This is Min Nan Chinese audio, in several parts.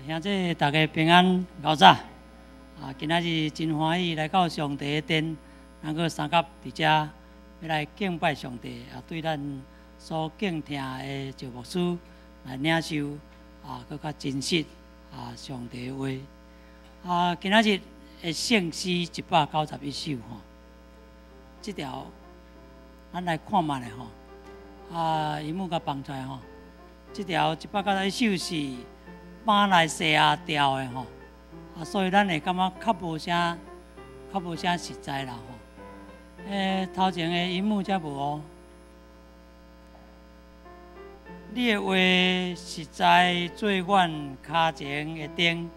兄弟大家平安，𠢕早。啊，今仔日真歡喜來到上帝的殿，能夠相佮佇遮欲來敬拜上帝，啊，對咱所敬聽的趙牧師來領受啊，閣較真實啊上帝的話。啊，今仔日的聖詩191首吼，這條咱來看覓咧吼。啊，熒幕共放出來吼，這條191首是馬來西亞調的吼，啊，所以咱會感覺較無啥實在啦吼。頭前的熒幕遮無哦。你的話實在做阮跤前的燈，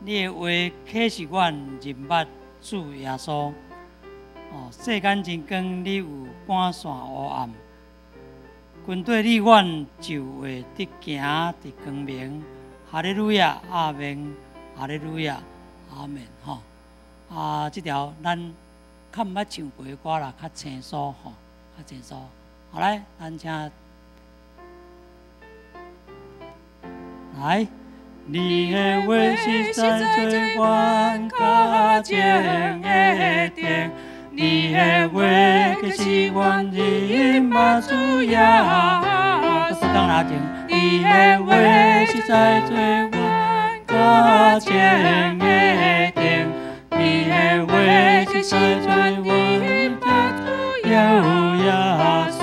你的話啟示阮認捌主耶穌。哦，世間真光，你有趕散烏暗。跟綴你，阮就會得行佇光明。哈利路亞，阿們，哈利路亞，阿們，吼。啊，這條咱較毋捌唱過的歌啦，較清楚吼，較清楚。好來，咱請來。你的話實在做阮跤前的燈，你的話啟示阮認捌主耶穌。你的話實在做阮跤前的燈，你的話實在做阮耶穌。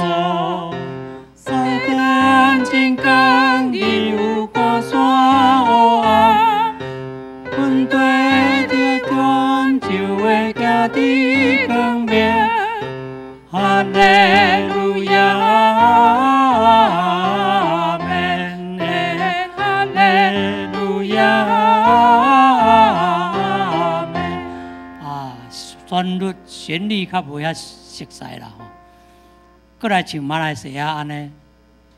世間真光，你有趕散烏暗，阮綴著中就會行佇光明。哈利路亞，阿們，哈利路亞，阿們。啊，旋律較無遐熟似啦吼。閣來唱馬來西亞按呢，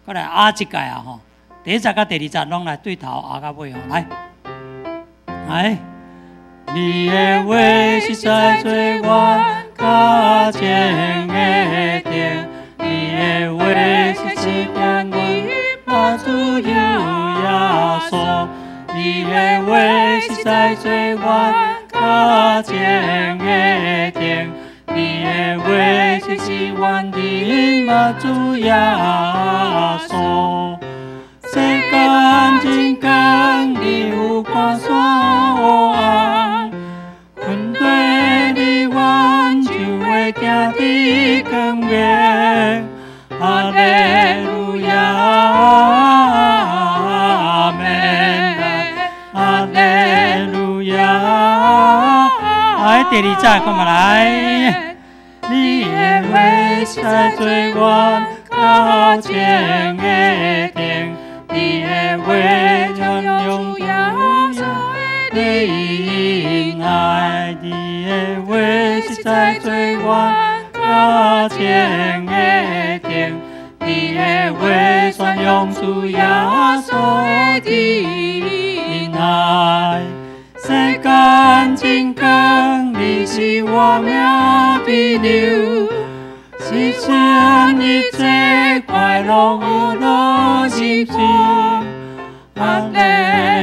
閣來壓一屆啊吼。第一節佮第二節攏來對頭壓到尾吼，來，來。你的話實在做阮跤前的燈，你的話啟示阮認捌主耶穌，你的話實在做阮跤前的燈，你的話啟示阮認捌主耶穌。世間真光，你有趕散烏暗，跟綴你，阮就會行佇光明。哈利路亞，阿們，哈利路亞。來，第二節，看覓來。你的話實在做阮跤前的燈，你的話傳揚主耶穌的恩愛，你的話實在做阮跤前的燈，你的話宣揚主耶穌的恩愛。世間真光，你是我命庇佑，實現一切快樂有樂心情。哈利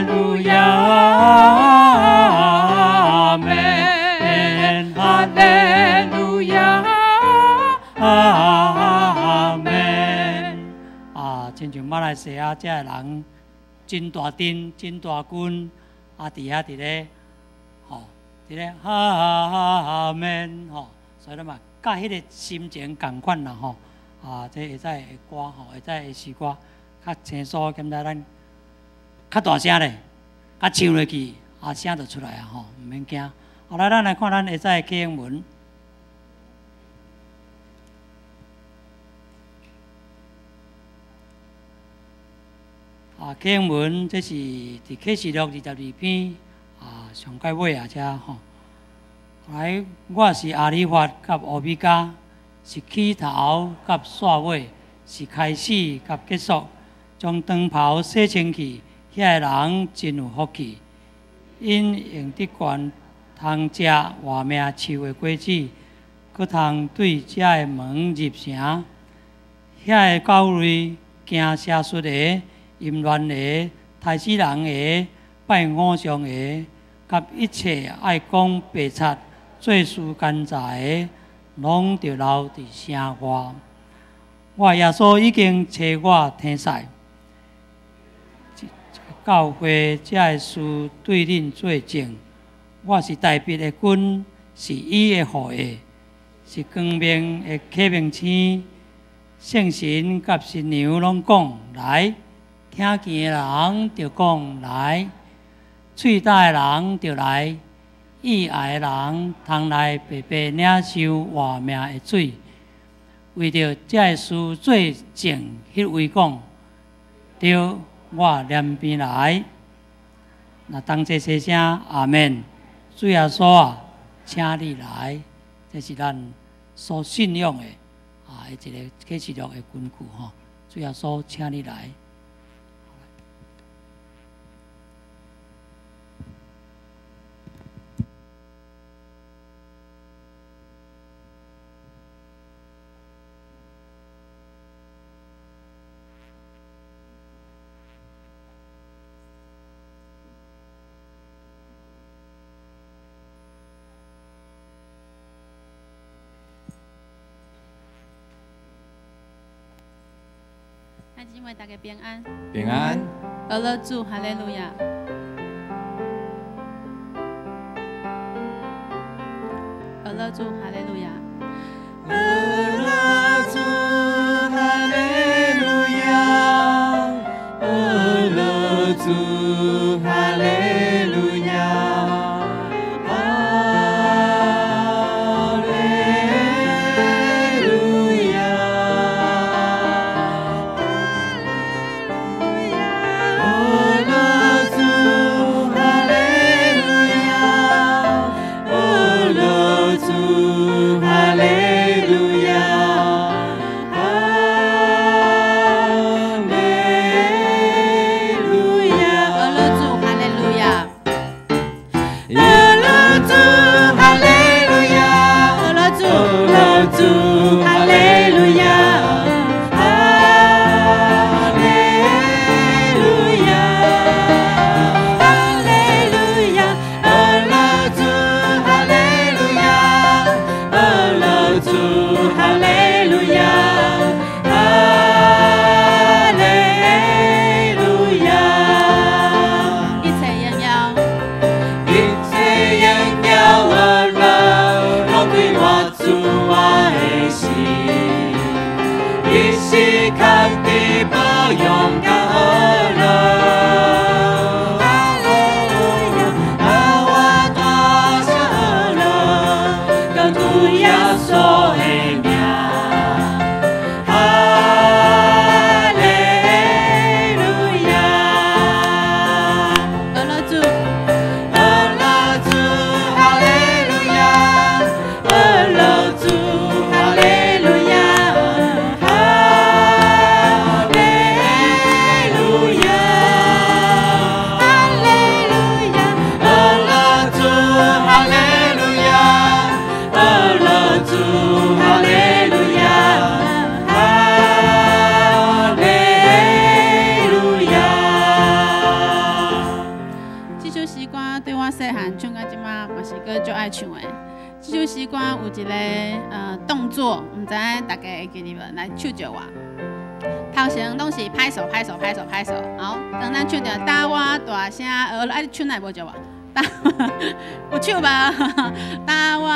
路亞，阿們，哈利路亞，阿們。啊，親像馬來西亞遮的人，真大陣，真大軍，啊，佇遐佇咧，吼，佇咧阿們，吼，所以咱嘛，佮彼個心情仝款啦，吼，啊，這會使的歌吼，會使的詩歌較清楚，敢知咱較大聲咧，較唱落去，啊，聲就出來啊，吼，毋免驚。好來，咱來看咱下早的啟應文。啊，啟應文這是佇啟示錄22篇啊，上蓋尾啊，遮吼。來，我是阿里法佮烏米迦，是起頭佮煞尾，是開始佮結束。將長袍洗清氣，遐个人真有福氣，𪜶用得權通食活命樹的果子，閣通對遮的門入城。遐个狗類、行邪術的、淫亂的、刣死人的、拜偶像的，佮一切愛講白賊、做事奸詐的，攏著留佇城外。我耶穌已經差我聽使，教會這个事對恁做證。我是大衛的根，是伊的後裔，是光明的啟明星。聖神佮新娘攏講來，聽見的人就講來，喙焦的人就來，意愛的人通來白白領受活命的水。為著這个事做證，彼位講，對，我連邊來。若同齊齊聲阿們，主耶穌啊，請你來，這是咱所信仰的啊，一個啟示錄的根據吼。主耶穌，請你來。姊妹，大家平安。平安。阿樂主，哈利路亞。阿樂主，哈利路亞。阿樂主，哈利路亞。阿樂主，哈利路亞。哈利路亞。阿樂主，哈利路亞。阿樂主，哈利路亞。哈利路亞。阿樂主，哈利路亞。阿樂主，哈利路亞。阿樂主，阿樂主，哈利路亞。哈利路亞。哈利路亞。阿樂主，哈利路亞。阿樂主，哈利路亞。哈利路亞。一切榮耀，一切榮耀阿樂，攏歸我主我的神，伊是牽治保勇敢阿樂。哈利路亞，啊我大聲阿樂，高舉耶穌的名。哈利路亞。阿樂主，阿樂主，哈利路亞！阿樂主，哈利路亞！哈利路亞！哈利路亞。阿樂主，哈利路亞！阿樂主，哈利路亞！哈利路亞！這首詩歌對我細漢唱到這馬，嘛是閣足愛唱的。這首詩歌有一個動作，毋知影大家會記得無？來，唱著我。頭前攏是拍手、拍手、拍手、拍手。好，當咱唱著大我大聲，愛唱來無著我？大有唱無？大我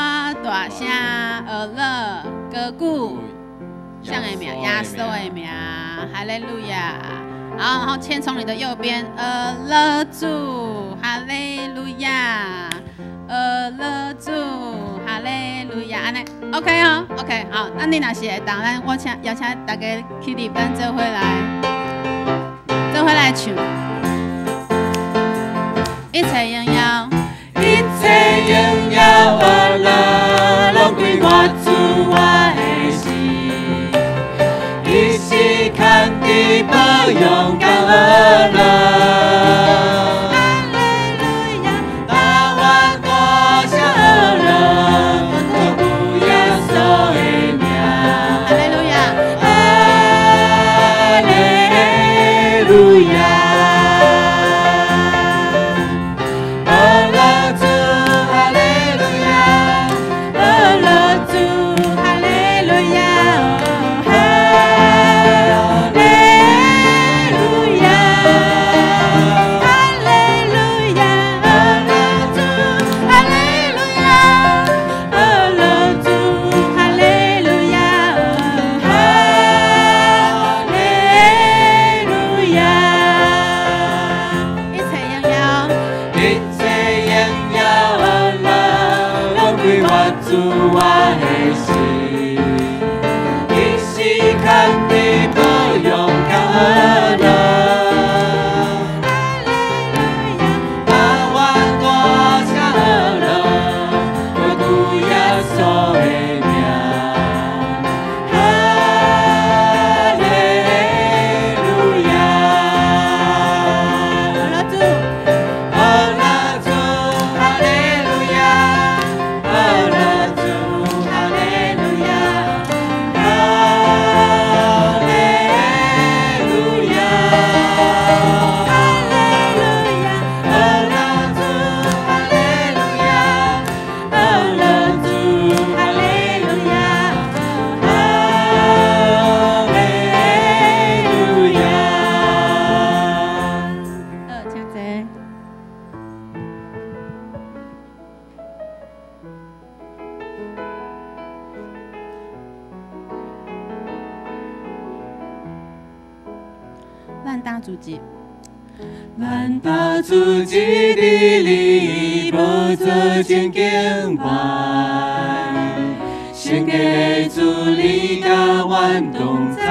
大聲，學樂高舉，誰的名？耶穌的名，哈利路亞。好，然後牽從你的右邊，阿樂主，哈利路亞，阿樂主，哈利路亞，按呢，OK 哦，OK，好，那你若是會當，咱我請邀請大家起立，咱做伙來，做伙來唱，一切榮耀，一切榮耀阿樂，攏歸我主我的神，伊是牽治保勇敢阿樂。哈利路亞，大我大聲阿樂，高舉耶穌的名。哈利路亞，哈利路亞。咱当主日。咱搭主一伫你宝座前敬拜，圣洁的主你佮阮同在。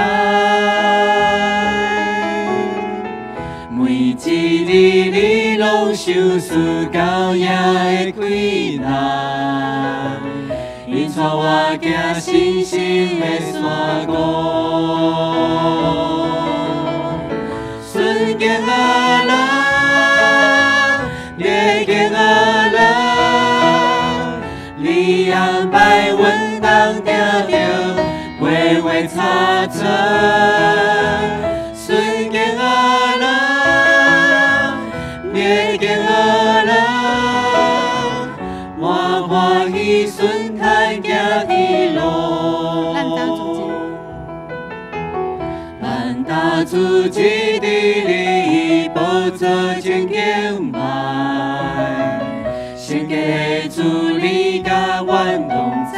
每一日你拢想思到夜的困难，引带我行信心的山谷。顺境啊来，逆境啊来，你安排阮当定著画画插错。顺境啊来，逆境啊来，我欢喜顺坦行天路。咱当主日。咱搭主一伫你宝座前敬拜，圣洁的主你佮阮同在。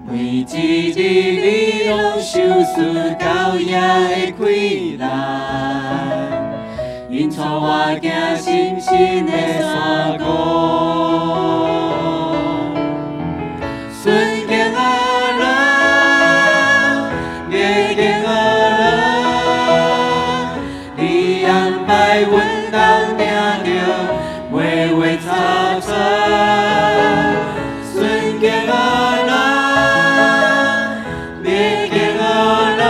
每一日你拢想思到夜的困难，引带我行信心的山谷。顺境啊来，逆境啊来，你安排阮当定著画画插错。顺境啊来，逆境啊来，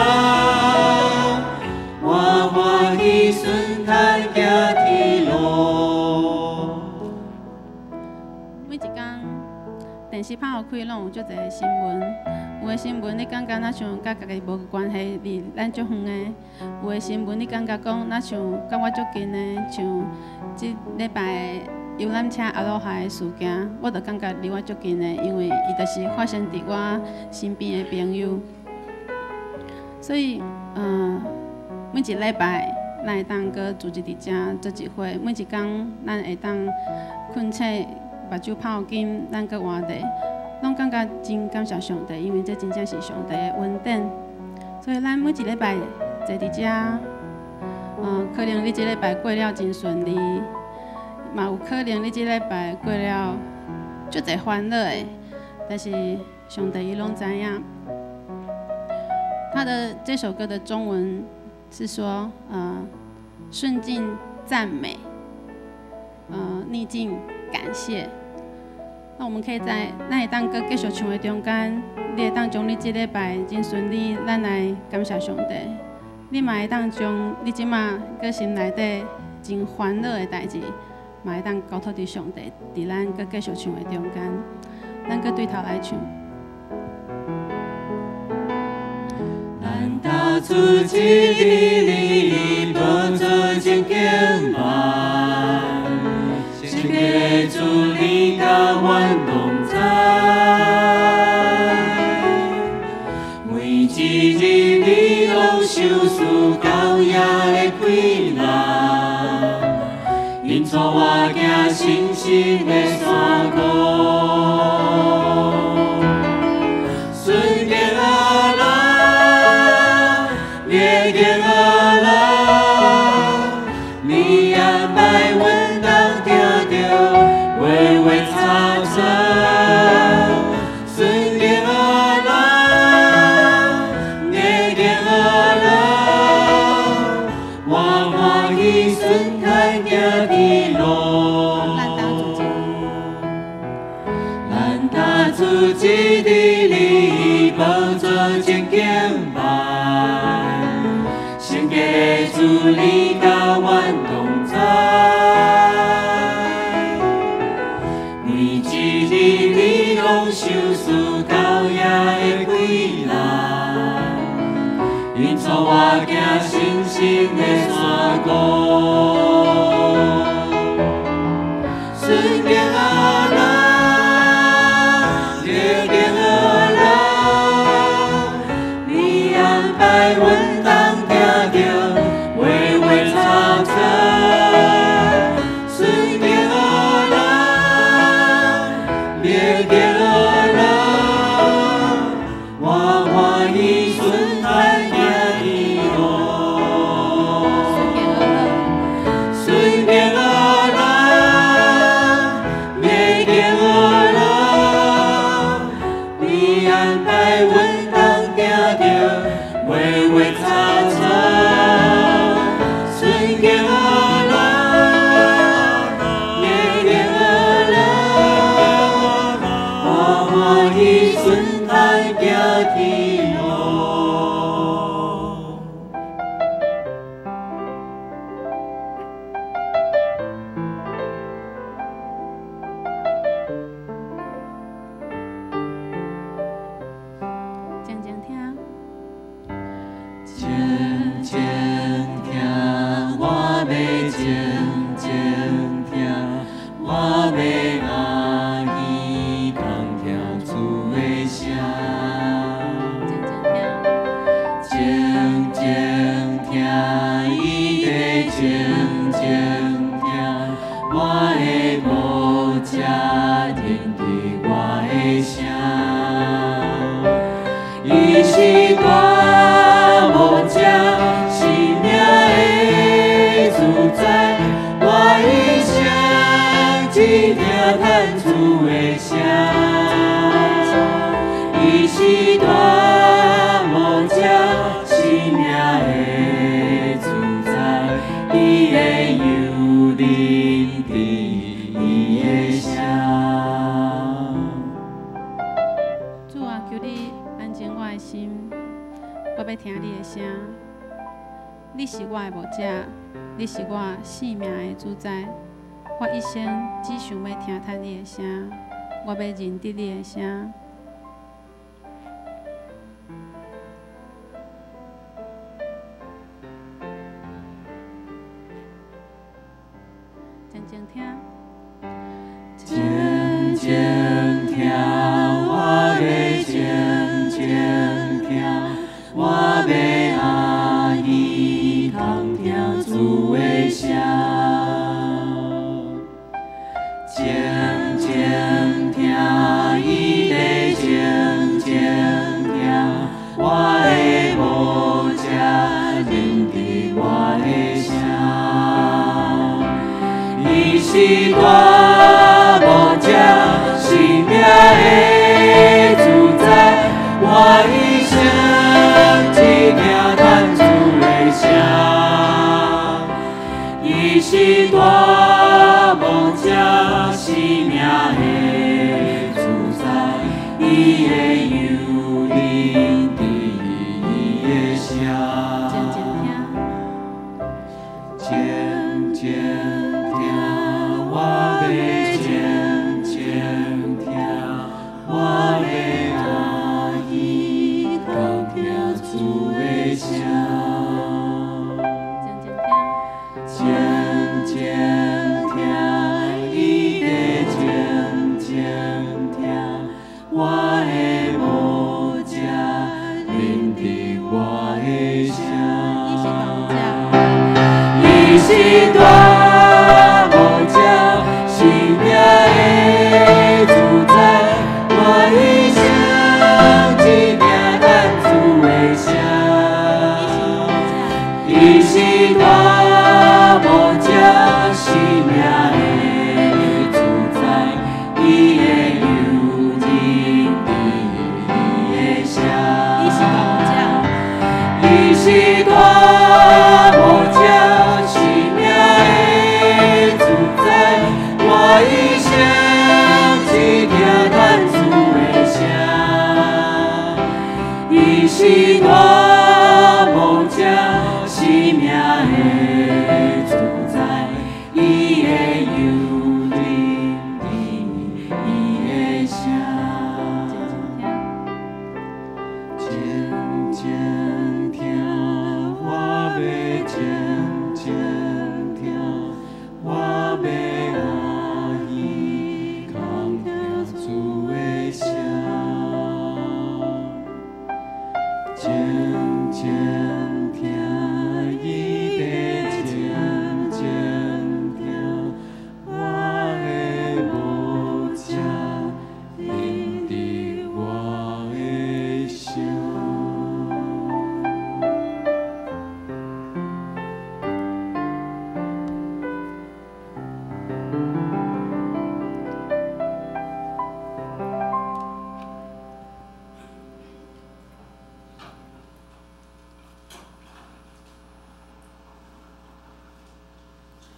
我欢喜顺坦行天路。每一工电视拍予开，拢有足济新闻。有的新闻你感觉若像佮家己无关系，离咱足远的；有的新闻你感觉讲若像佮我足近的，像这礼拜游览车阿罗哈的事件，我就感觉离我足近的，因为伊就是发生伫我身边的朋友。所以，每一礼拜咱会当阁聚集伫遮做一伙，每一工咱会当困醒，目睭拍紧，咱阁活咧，拢感觉真感谢上帝，因为这真正是上帝的恩典。所以咱每一礼拜坐伫遮，可能你这礼拜过了真顺利，嘛有可能你这礼拜过了足济烦恼的，但是上帝伊拢知影。他的这首歌的中文是说，顺境赞美，逆境感谢。那我们可以在咱会当阁继续唱的中间，你会当将你这礼拜真顺利，咱来感谢上帝。你嘛会当将你这马阁心内底真烦恼的代志，嘛会当交托伫上帝，伫咱阁继续唱的中间，咱阁对头来唱。咱搭主一伫你宝座前敬拜，圣洁的主你佮阮同在。每一日你拢想思到夜的困难，引带我行信心的山谷。顺境啊来，逆境啊来，你安排阮当定著画画插错。顺境啊来，逆境啊来，我欢喜顺坦行天路。咱当主日。咱搭主一伫你宝座前敬拜，圣洁的主你佮阮同在。每一日你拢想思到夜的困难，引带我行信心的山谷。顺境啊来，逆境啊来，你安排阮当定著画画插错。顺境啊来，逆境啊来，我欢喜顺坦行伊安排阮通行著画画擦擦，顺行啦，逆行啦，欢欢喜顺坦行天路。静静听。静静听，我欲静静听，我欲阿耳通听主的声。静静听。静静听，伊在静静听，我的牧者认得我的声。伊是大牧者，生命的主宰，我一生只听叹主的声。伊是大牧者，生命的主宰，伊会由认得伊的声。主啊，求你安静我的心，我欲听你的声。你是我的牧者，你是我生命的主宰。我一生只想欲听叹你的声，我欲认得你的声。静静听。静静听，我欲静静听，我欲阿耳通听主的声。静静听，伊在静静听，我的牧者认得我的声。伊是大牧者，生命的主宰，我一生只听叹主的声。伊是大牧者，生命的主宰，伊会由认得伊的声。静静听。静静听，我欲静静听，我欲阿耳通听主的声。静静听。静静听，伊在静静听，我的牧者认得我的声。伊是大牧者。伊是大牧者，生命的主宰，我一生只听叹主的声。伊是大牧者，生命的主宰，伊会由认得伊的声。伊是大牧者。伊是大牧者，生命的主宰，我一生只听叹主的声。伊是大牧者，生命的主宰，伊会由认得伊的声。静静听。静静听，我欲静静听，我欲阿耳通听主的声。静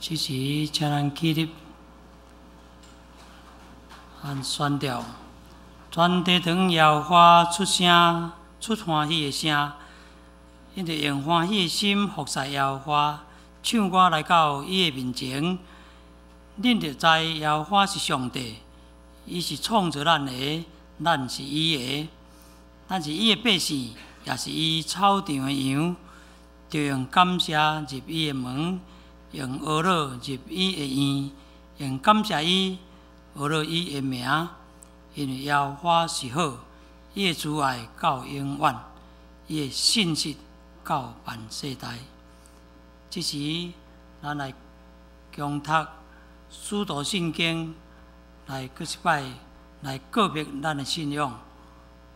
這時，請咱起立，按宣調，全地當耶和華出聲，出歡喜的聲，𪜶著用歡喜的心服侍耶和華，唱歌來到伊的面前。恁著知耶和華是上帝，伊是創造咱的，咱是伊的，咱是伊的百姓，也是伊草場的羊。著用感謝入伊的門，用哀樂入伊的院，用感謝伊，哀樂伊的名，因為耶和華是好，伊的慈愛到永遠，伊的信實到萬世代。這時，咱來恭讀使徒信經，來閣一擺來告白咱的信仰。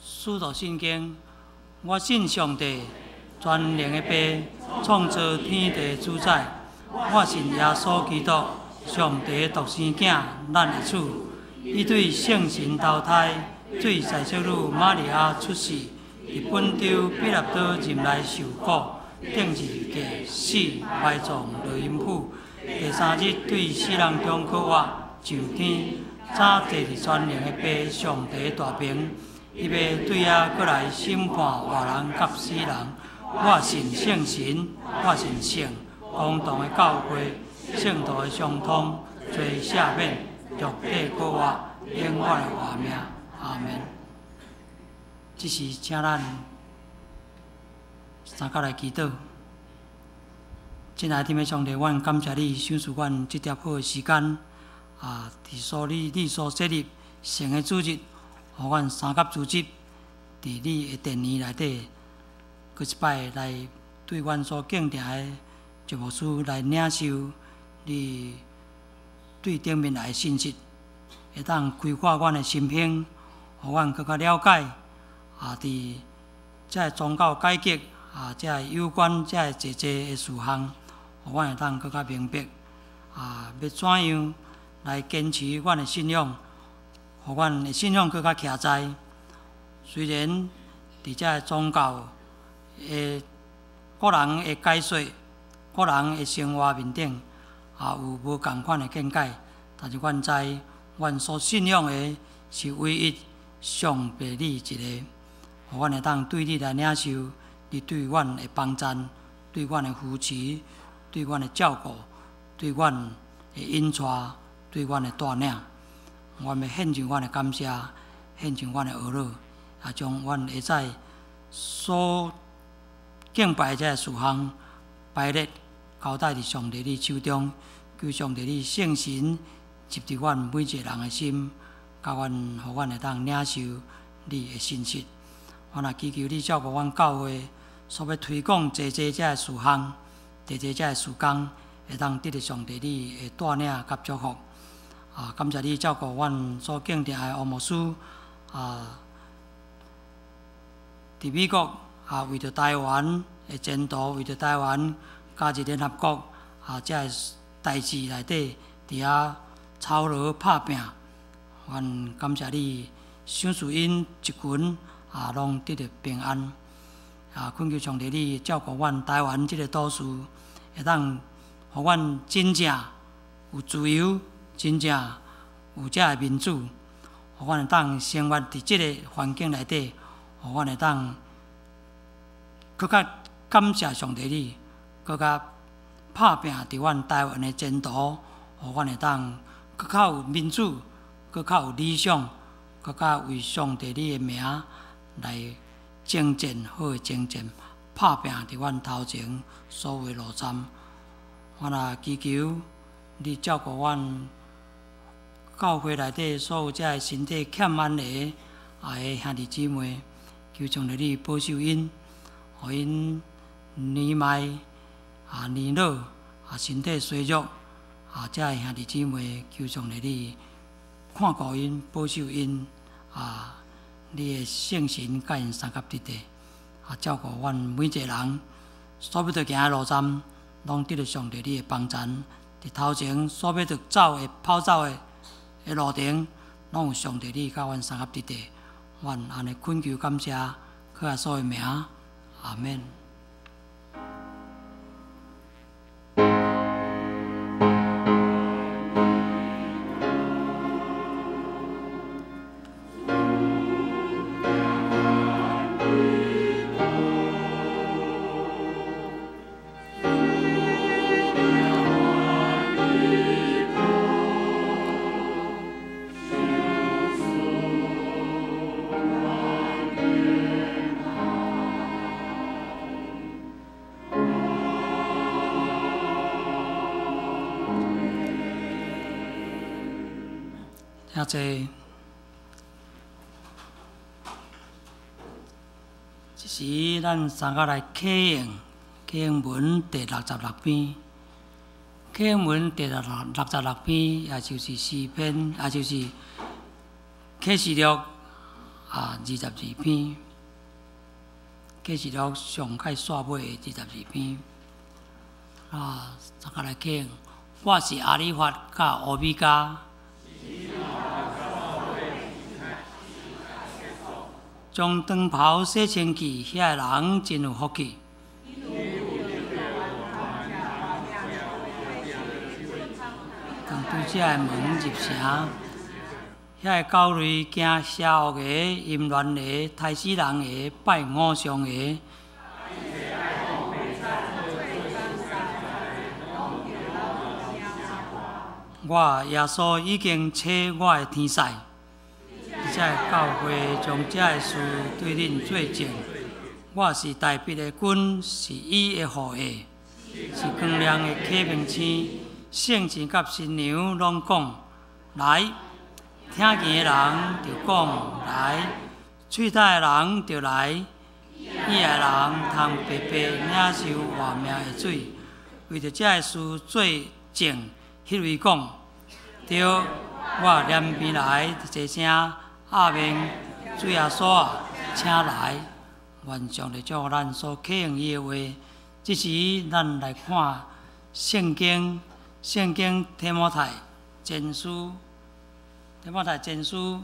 使徒信經，我信上帝，全能的父，創造天地主宰。我信耶穌基督，上帝獨生囝，咱的主。伊對聖神投胎，對洗濯女瑪利亞出世，佇本丟彼拉多任內受苦，釘十字架，死，埋葬落陰府。第三日對死人中復活，上天，早坐佇全能的父上帝大爿。伊欲對遐閣來審判活人佮死人。我信聖神，我信聖公同的教會，聖徒的相通，罪赦免，肉體復活，永遠的活命。阿門。這時，請咱三佮來祈禱。親愛的天父上帝，阮感謝你賞賜阮這點好的時間，啊，佇所你你所設立聖的主日，予阮三佮組織，佇你的殿宇內底，閣一擺來對阮所敬重的石牧師來領受你對頂面來的信息，會當開闊阮的心胸，予阮閣較了解啊，佇這个宗教改革啊，這个有關這个濟濟的事項，予阮會當閣較明白啊，欲怎樣來堅持阮的信仰，予阮的信仰閣較徛在。雖然佇這个宗教的個人的解說、個人的生活面頂，也有無仝款的見解，但是阮知，阮所信仰的是唯一上帝你一個，予阮會當對你來領受你對阮的幫贊、對阮的扶持、對阮的照顧、對阮的引帶、對阮的帶領。阮欲獻上阮的感謝，獻上阮的哀樂，也將阮會使所敬拜這个事項排列交代佇上帝你手中，求上帝你聖神入佇阮每一个人的心，共阮，予阮會當領受你的信息。阮也祈求你照顧阮教會所欲推廣濟濟這个事項，濟濟這个事工，會當得著上帝你的帶領佮祝福。啊，感謝你照顧阮所敬重的王牧師啊，佇美國啊，為著台灣的前途，為著台灣加入聯合國啊，這个代誌內底，佇遐操勞拍拚。阮感謝你賞賜𪜶一群啊，攏得著平安。啊，懇求上帝你照顧阮台灣這个都市，會當予阮真正有自由，真正有這个民主，予阮會當生活佇這个環境內底，予阮會當閣較感謝上帝你，閣較拍拚佇阮台灣的前途，予阮會當閣較有民主，閣較有理想，閣較為上帝你的名來征戰，好的征戰，拍拚佇阮頭前所有的路站。我也祈求你照顧阮教會內底所有這个身體欠安的啊的兄弟姊妹，求上帝你保守𪜶，予𪜶年邁啊年老啊身體衰弱啊，這个兄弟姊妹，求上帝你看顧𪜶，保守𪜶啊，你的聖神佮𪜶相佮佇底啊，照顧阮每一個人所欲著行的路站，攏得著上帝你的幫贊。佇頭前所欲著走的跑走的路程，攏有上帝你佮阮相佮佇底。阮按呢懇求感謝，靠耶穌的名，阿門。請坐。這時，咱三個來啟用啟用文第六十六篇。啟用文第六十六篇，也就是詩篇，也就是啟示錄22篇。啟示錄上蓋煞尾的二十二篇。三個來啟用，我是阿里法佮烏米迦。將長袍洗清氣，遐个人真有福氣。當對這个門入城，遐个狗類驚邪惡的、淫亂的、刣死人的、拜偶像的。我耶穌已經差我的天使。這个教會將這个事對恁做證。我是大衛的根，是伊的後裔，是光亮的啟明星。聖神佮新娘攏講來，聽見的人就講來，喙焦的人就來，飢餓的人通白白領受活命的水。為著這个事做證，彼位講：對，我連邊來齊聲。阿們，主耶穌啊，請來！願上帝祝福咱所啟用伊的話。這時，咱來看聖經，聖經提摩太前書，提摩太前書，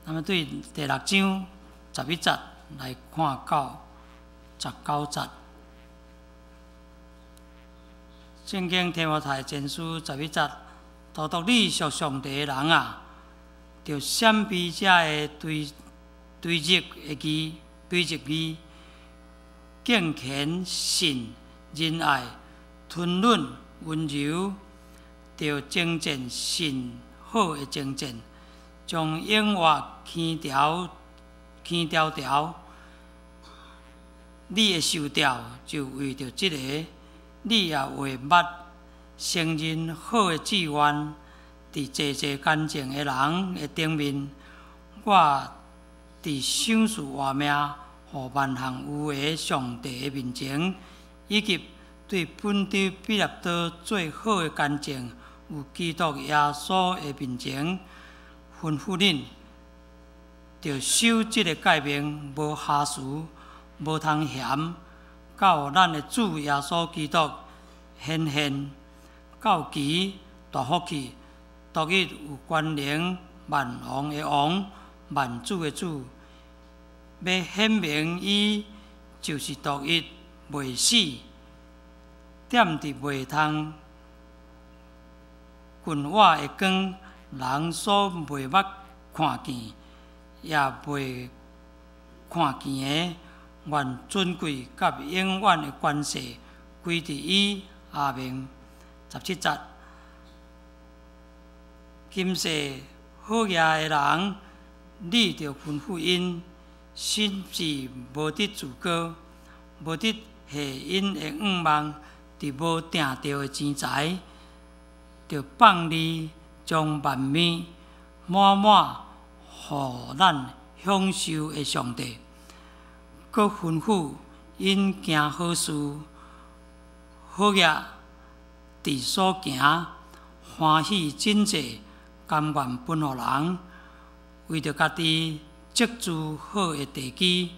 咱們對第六章十一節來看到19節。聖經提摩太前書十一節，獨獨你屬上帝的人啊！著閃避這个堆堆積的義，堆積義，敬虔、信、仁愛、吞忍、溫柔，著征戰信好的征戰，將永活牽條牽條條。你的受召就為著這个，你也會捌承認好的志願。佇濟濟乾淨的人的頂面，我佇賞賜活命予萬項有為上帝的面前，以及對本丟彼拉多做好的乾淨有基督耶穌的面前，吩咐恁，著守這个誡命，無瑕疵，無通嫌，到咱的主耶穌基督顯現，到期大福氣。獨一有權能，萬王的王，萬主的主，欲顯明伊就是獨一袂死，點佇袂通近我的光，人所袂捌看見，也袂看見的，願尊貴佮永遠的權勢歸佇伊。阿們。17節。今世好業的人，你著吩咐𪜶，心志無得自高，無得下𪜶的願望，佇無定著的錢財，著放離將萬物滿滿予咱享受的上帝，閣吩咐𪜶行好事，好業佇所行，歡喜真濟。甘願分予人，為著家己積聚好的地基，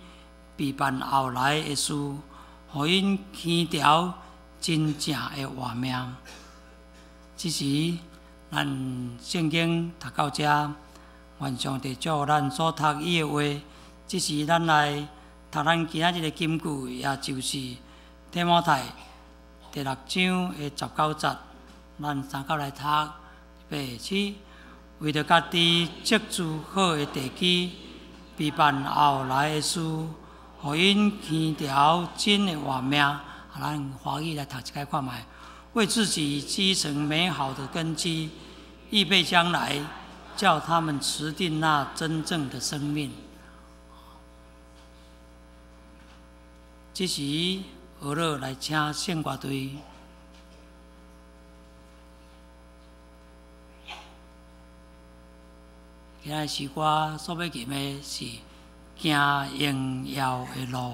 備辦後來的事，予𪜶牽著真正的活命。這時，咱聖經讀到這，願上帝祝福咱所讀伊的話。這時，咱來讀咱今仔日的金句，也就是提摩太第六章的19節，咱三甲來讀，預備起。為著家己積聚好的地基，備辦後來的事，予𪜶牽著真的活命。咱華語來讀一擺看覓，為自己積成美好的根基，預備將來，叫他們持定那真正的生命。這時，俄勒來請聖歌隊。今仔詩歌所欲吟的是行榮耀的路。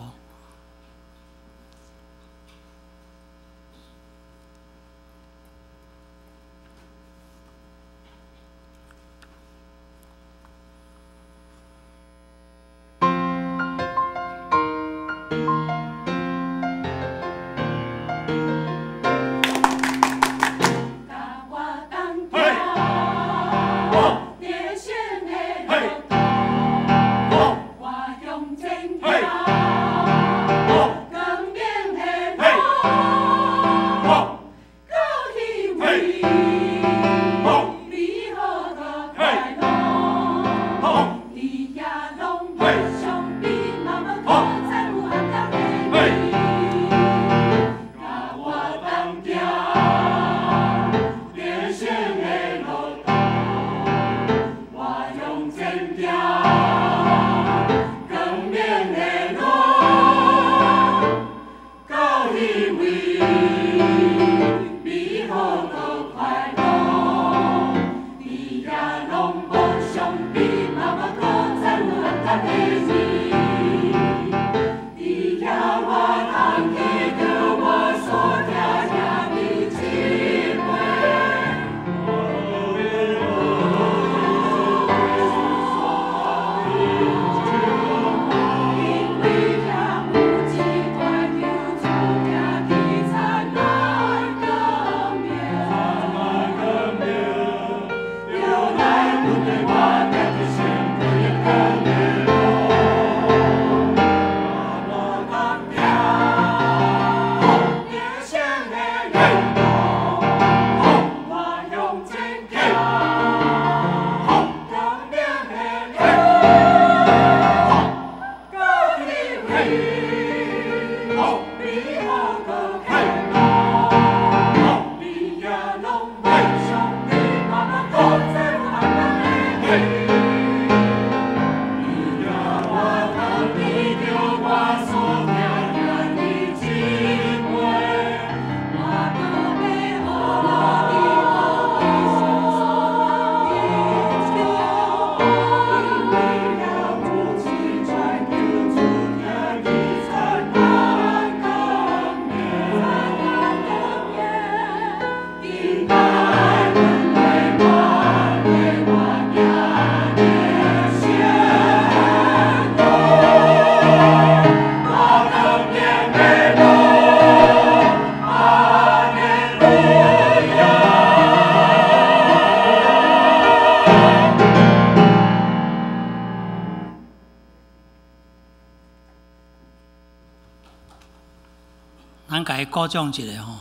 咱共伊鼓掌一下吼。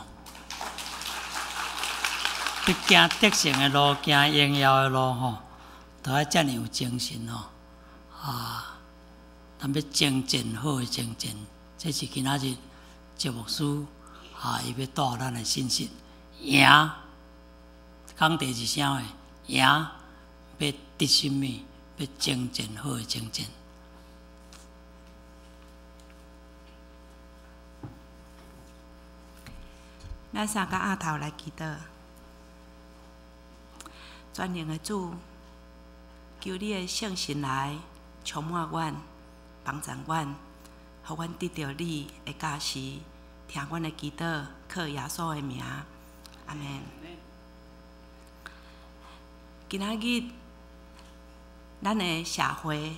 欲行得胜的路，行荣耀的路吼，都爱遮尔有精神吼。啊，咱欲征战好的征战，这是今仔日节牧师啊，伊欲带予咱的信息。赢，讲第二声的赢，欲得啥物？欲征战好的征战。咱三个阿头来祈祷，全能的主，求你的圣神来充满阮，帮助阮，予阮得著你的教示，听阮的祈祷，靠耶稣的名，阿们。今仔日，咱的社会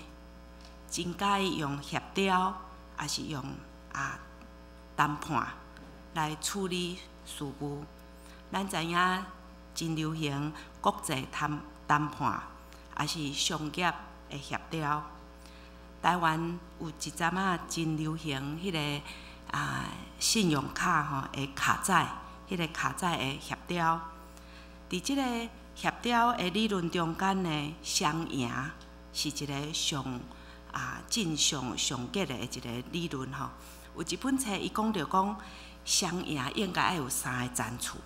真佮意用协调，抑是用谈判来处理事务。咱知影真流行国际谈谈判，抑是商业的协调。台湾有一阵仔真流行彼个信用卡吼的卡债，彼个卡债的协调。伫这个协调的理论中间呢，双赢是一个上真上上结的一个理论吼。有一本册伊讲著讲，双赢应该爱有三个层次。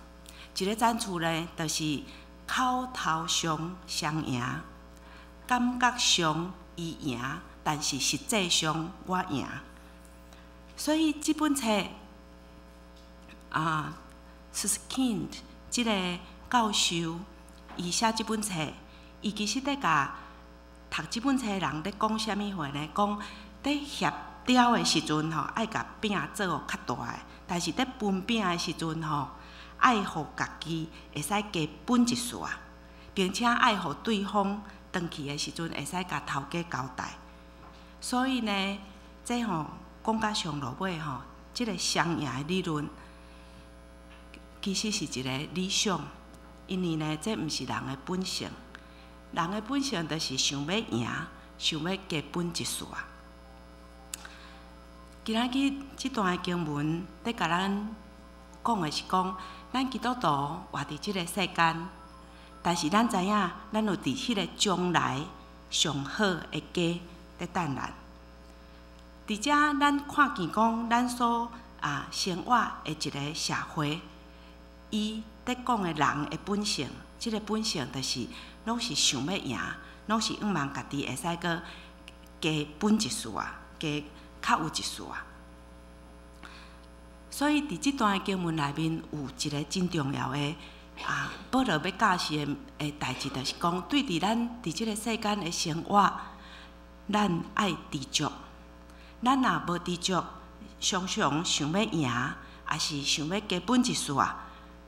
一个层次呢，就是口头上双赢，感觉上伊赢，但是实际上我赢。所以这本册Susskind 这个教授，伊写这本册，伊其实咧共讀這本冊的人咧講啥物話呢？講佇協調的時陣吼，愛共餅做予較大的，但是佇分餅的時陣吼，愛予家己會使加分一絲，並且愛予對方轉去的時陣會使共頭家交代。所以呢，這吼講到上落尾吼，這個雙贏的理論其實是一個理想，因為呢，這毋是人的本性。人的本性就是想欲贏，想欲加分一絲。今仔日這段的經文咧共咱講的是講，咱基督徒活佇這個世間，但是咱知影，咱有佇彼個將來上好的家佇等咱。佇遮，咱看見講，咱所生活的一個社會，伊佇講的人的本性，這個本性就是攏是想欲贏，攏是向望家己會使閣加分一絲啊，加較有一絲啊。所以佇這段的經文內面有一個真重要的保羅欲教示的代誌，就是講對佇咱佇這個世間的生活，咱愛知足。咱若無知足，常常想欲贏，抑是想欲加分一絲啊，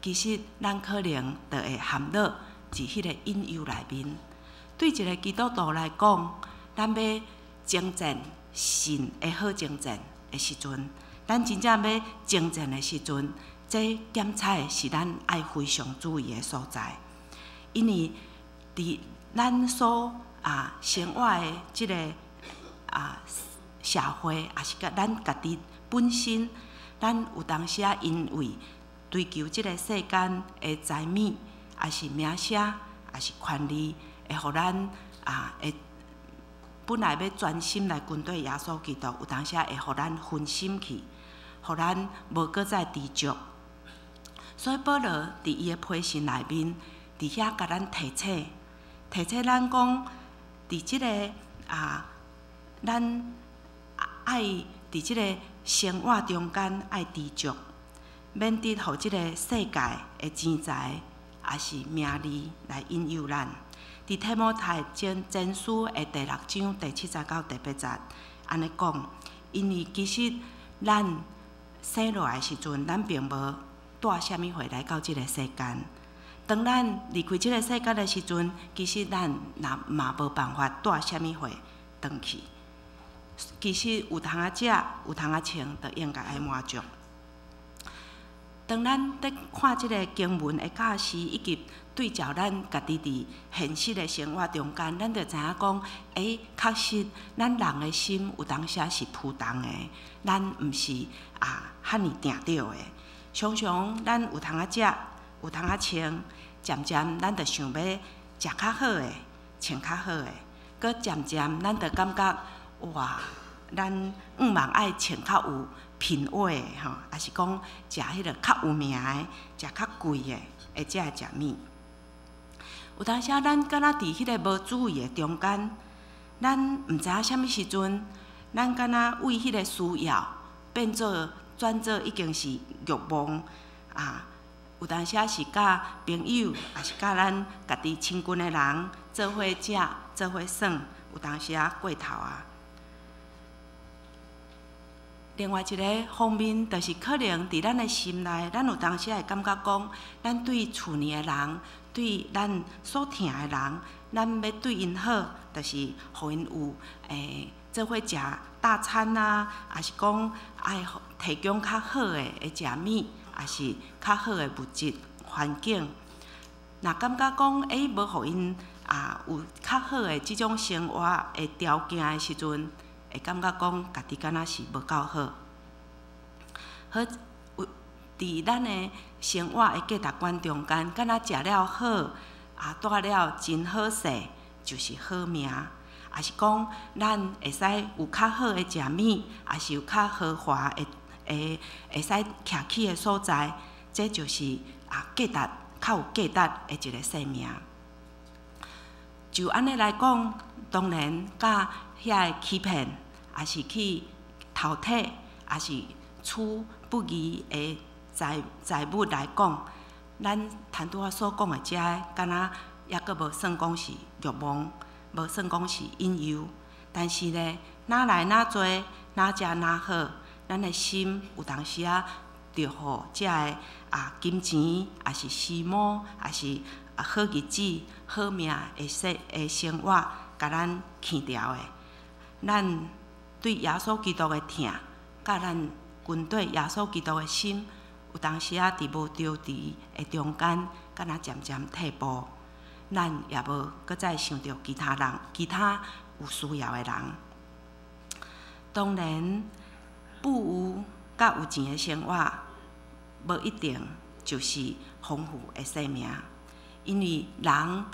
其實咱可能就會陷落佇彼個引誘內面。對一個基督徒來講，咱欲征戰神的好征戰的時陣，咱真正欲征戰的時陣，這檢測的是咱愛非常注意的所在。因為佇咱所生活的這個社會，抑是佮咱家己本身，咱有當時仔因為追求這個世間的財物，抑是名聲，抑是權利，會予咱會本來欲專心來跟綴耶穌基督，有當時會予咱分心去，予咱無閣再知足。所以保羅佇伊的批信內面，佇遐共咱提醒，提醒咱講，佇這个咱愛佇這個生活中間愛知足，免得予這個世界的錢財，抑是名利來引誘咱。佇提摩太前書的第六章第七節到第八節，按呢講，因為其實咱生落來時陣，咱並無帶啥物貨來到這個世間。當咱離開這個世間的時陣，其實咱若嘛無辦法帶啥物貨轉去。其實有通仔食，有通仔穿，就應該愛滿足。當咱佇看這個經文的教示，以及對照咱家己佇現實的生活中間，咱就知影講，確實咱人的心有當時是浮動的，咱毋是遐爾定著的。常常咱有通仔食，有通仔穿，漸漸咱就想欲食較好的，穿較好的，閣漸漸咱就感覺哇，咱向望愛穿較有品味的吼，抑是講食彼个較有名的，食較貴的，會才會食物。有當時咱敢若佇彼个無注意的中間，咱毋知影啥物時陣，咱敢若為彼个需要變做轉做已經是欲望啊。有當時是佮朋友，抑是佮咱家己親近的人做伙食、做伙耍，有當時過頭啊。另外一个方面，就是可能佇咱的心內，咱有當時會感覺講，咱對厝內的人，對咱所疼的人，咱欲對𪜶好，就是予𪜶有做伙食大餐啊，抑是講愛提供較好的食物，抑是較好的物質環境。若感覺講，無予𪜶有較好的這種生活的條件的時陣，會感覺講家己敢若是無夠好。好，有佇咱的生活的價值觀中間，敢若食了好，蹛了真好勢，就是好命。抑是講咱會使有較好的食物，抑是有較豪華的會使徛起的所在，這就是價值較有價值的一個生命。就按呢來講，當然佮遐个欺騙，抑是去偷提，抑是取不義的財物來講，咱頭拄仔所講的這个，敢若猶閣無算講是欲望。無算講是引誘，但是呢，若來若濟，若食若好，咱的心有當時仔著予遮个金錢，抑是時髦，抑是好日子、好命的生活，共咱牽牢的。咱對耶穌基督的疼，佮咱跟綴耶穌基督的心，有當時仔佇無著佇的中間，敢若漸漸退步。咱也無閣再想著其他人、其他有需要的人。當然，富有佮有錢的生活，無一定就是豐富的生命，因為人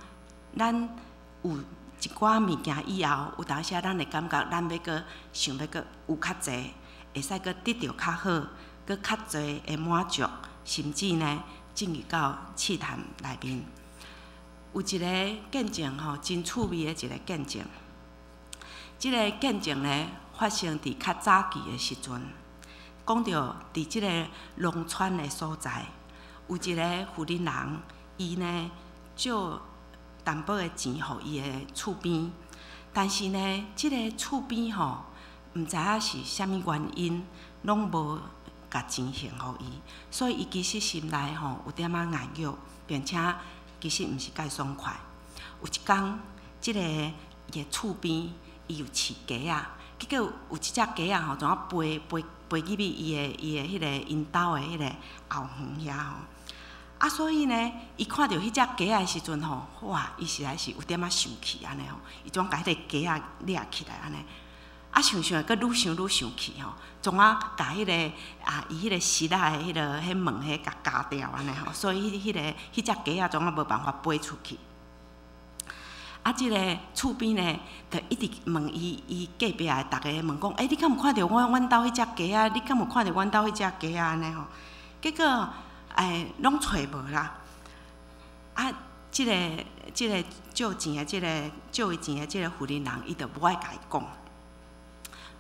咱有一寡物件以後，有當時仔咱會感覺咱欲閣想欲閣有較濟，會使閣得著較好，閣較濟的滿足，甚至呢進入到試探內面。有一个見證吼，真趣味的一个見證。這个見證呢，發生佇較早期的時陣，講著佇這个農村的所在，有一个婦人人，伊呢借淡薄的錢予伊的厝邊，但是呢，這个厝邊吼，毋知影是啥物原因，攏無共錢還予伊，所以伊其實心內吼有點仔硬著，並且其實毋是蓋爽快。有一工，這个伊的厝邊伊有飼雞仔，結果有一隻雞仔吼，怎啊飛飛飛入去伊的彼个𪜶兜的彼个後園遐吼。啊，所以呢，伊看著彼隻雞仔的時陣吼，哇，伊實在是有點仔生氣按呢吼，伊怎共彼个雞仔掠起來按呢？啊，想想閣愈想愈生氣吼，創啊共彼个伊彼個爍仔的彼个彼門彼共鉸掉按呢吼，所以彼隻雞仔創啊無辦法飛出去。啊，這个厝邊呢，就一直問伊伊隔壁的逐家問講，欸，你敢有看著阮兜彼隻雞仔？你敢有看著阮兜彼隻雞仔按呢吼？結果，欸，攏揣無啦。啊，這个借錢的這个借伊錢的這个婦人人，伊就無愛共伊講。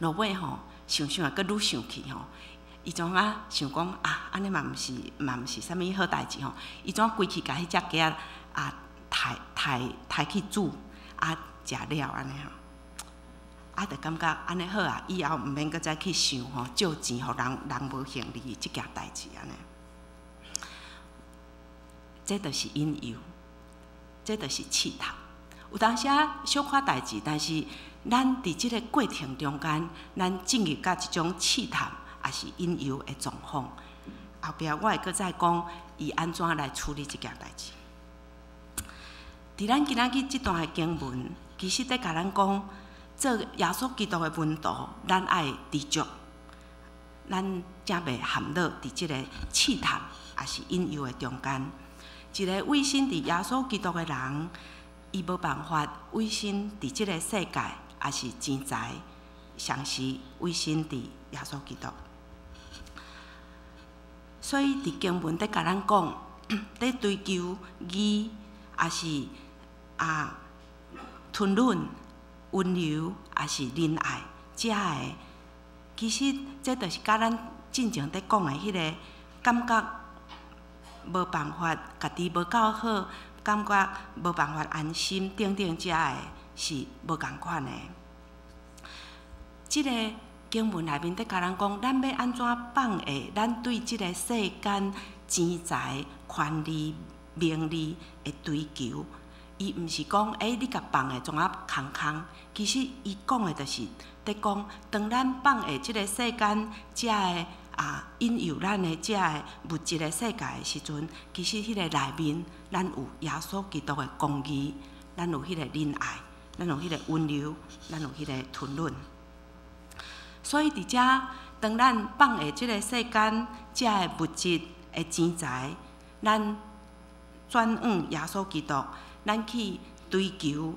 落尾吼，想想啊，閣愈生氣吼，伊怎啊想講啊，按呢嘛毋是啥物好代誌吼。伊怎規氣共彼隻雞仔刣刣刣去煮啊，食了按呢吼。啊，就感覺按呢好啊，以後毋免閣再去想吼，借錢予人人無還你這件代誌按呢。這就是引誘，這就是試探。有當時仔小可代誌，但是咱佇這个過程中間，咱進入到這種試探，抑是引誘的狀況。後壁我會閣再講，伊按怎來處理這件代誌。佇咱今仔日這段的經文，其實佇共咱講，做耶穌基督的門徒，咱愛知足，咱才袂陷落佇這个試探，抑是引誘的中間。一个委身佇耶穌基督的人，伊無辦法委身佇這个世界，抑是錢財，同時委身佇耶穌基督。所以佇經文佇共咱講，佇追求義，抑是吞忍、溫柔，抑是仁愛，遮个其實這就是佮咱進前佇講的彼个感覺無辦法，家己無夠好，感覺無辦法安心等等，遮个是無仝款的。這个經文內面佇共咱講，咱欲按怎放下咱對這个世間錢財、權利、名利的追求？伊毋是講，欸，你共放下創啊空空。其實伊講的就是佇講，當咱放下這个世間遮个引誘咱的遮个物質的世界的時陣，其實彼个內面，咱有耶穌基督的公義，咱有彼个仁愛，咱有彼个溫柔，咱有彼个吞忍。所以佇遮，當咱放下這个世間遮个物質的錢財，咱轉往耶穌基督，咱去追求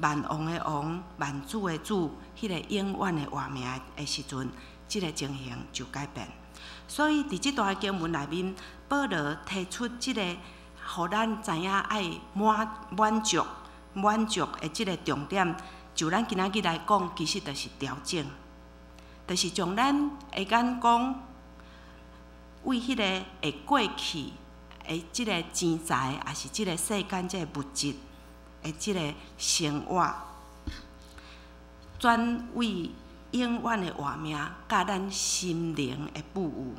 萬王的王、萬主的主，彼个永遠的活命的時陣，這个情形就改變。所以佇這段經文內面，保羅提出這个，予咱知影愛滿滿足、滿足的這个重點，就咱今仔日來講，其實就是調整，就是將咱的眼光為彼个會過去的這个錢財，抑是這个世間這个物質，的這个生活，轉為永遠的活命，佮咱心靈的富有，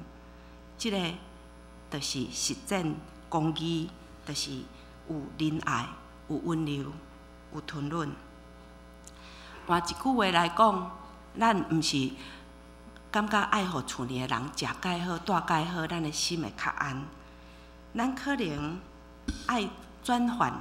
這个就是實踐公義，就是有仁愛、有溫柔、有吞忍。換一句話來講，咱毋是感覺愛予厝內的人食蓋好、住蓋好，咱的心會較安。咱可能愛轉換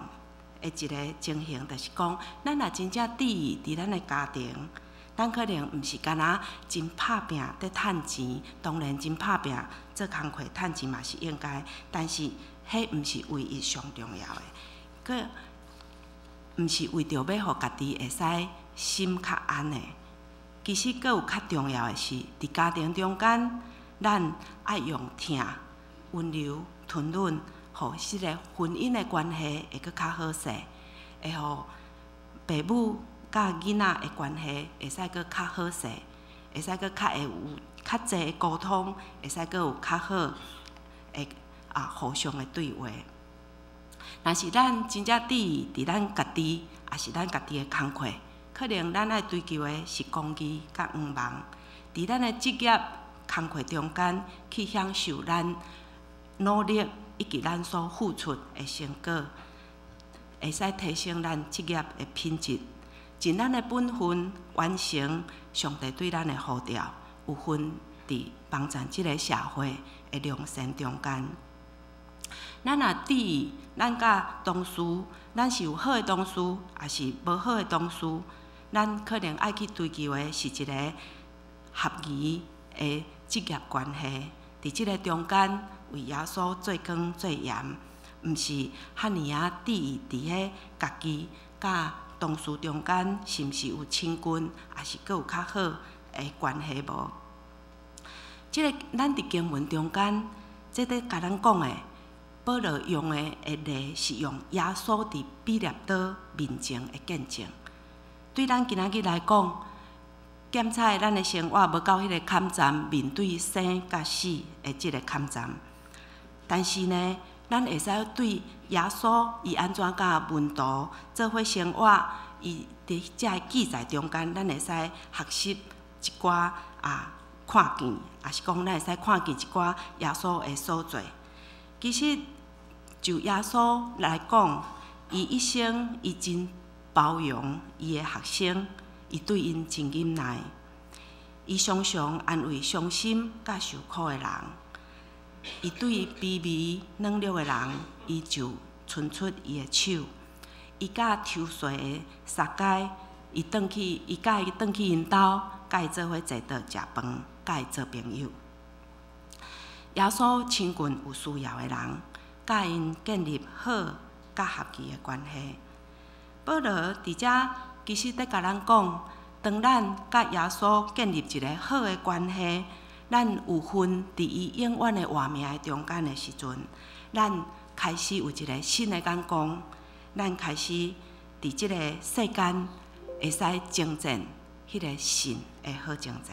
的一个情形，就是講，咱若真正致意佇咱的家庭，咱可能毋是干焦真拍拚佇趁錢，當然真拍拚做工課趁錢嘛是應該，但是彼毋是唯一上重要的，閣毋是為著欲予家己會使心較安的。其實閣有較重要的是，佇家庭中間，咱愛用疼、溫柔、吞忍，予這个婚姻的關係會閣較好勢，會予爸母佮囡仔的關係會使閣較好勢，會使閣較會有較濟的溝通，會使閣有較好的互相的對話。若是咱真正致意佇咱家己，抑是咱家己的工課，可能咱愛追求的是公義佮向望，佇咱的職業工課中間去享受咱努力以及咱所付出的成果，會使提升咱職業的品質，盡咱的本分完成上帝對咱的呼召，有份佇幫贊這个社會的良善中間。咱若致意，咱佮同事，咱是有好的同事，抑是無好的同事，咱可能愛去追求的是一个合宜的職業關係。佇這个中間，為耶穌做光做鹽，毋是遐爾仔致意佇彼家己佮同事中間，是毋是有親近，抑是閣有較好的關係無？這个咱佇經文中間，這咧共咱講的，保羅用的例是用耶穌佇彼拉多面前的見證。對咱今仔日來講，檢查咱的生活無到彼个坎站，面對生佮死的這个坎站。但是呢，咱會使對耶穌伊按怎佮門徒做伙生活，伊佇這个記載中間，咱會使學習一寡看見，抑是講咱會使看見一寡耶穌的所做。其實就耶穌來講，伊一生伊真包容伊的學生，伊對𪜶真忍耐，伊常常安慰傷心佮受苦的人。伊對卑微軟弱的人，伊就伸出伊的手。伊佮抽稅的撒該，伊轉去，伊佮伊轉去𪜶兜，佮伊做伙坐桌食飯，佮伊做朋友。耶穌親近有需要的人，佮𪜶建立好佮合宜的關係。保羅佇遮其實佇共咱講，當咱佮耶穌建立一个好的關係，咱有份佇伊永遠的活命的中間的時陣，咱開始有一个新的眼光，咱開始佇這个世間會使征戰彼个信的好征戰。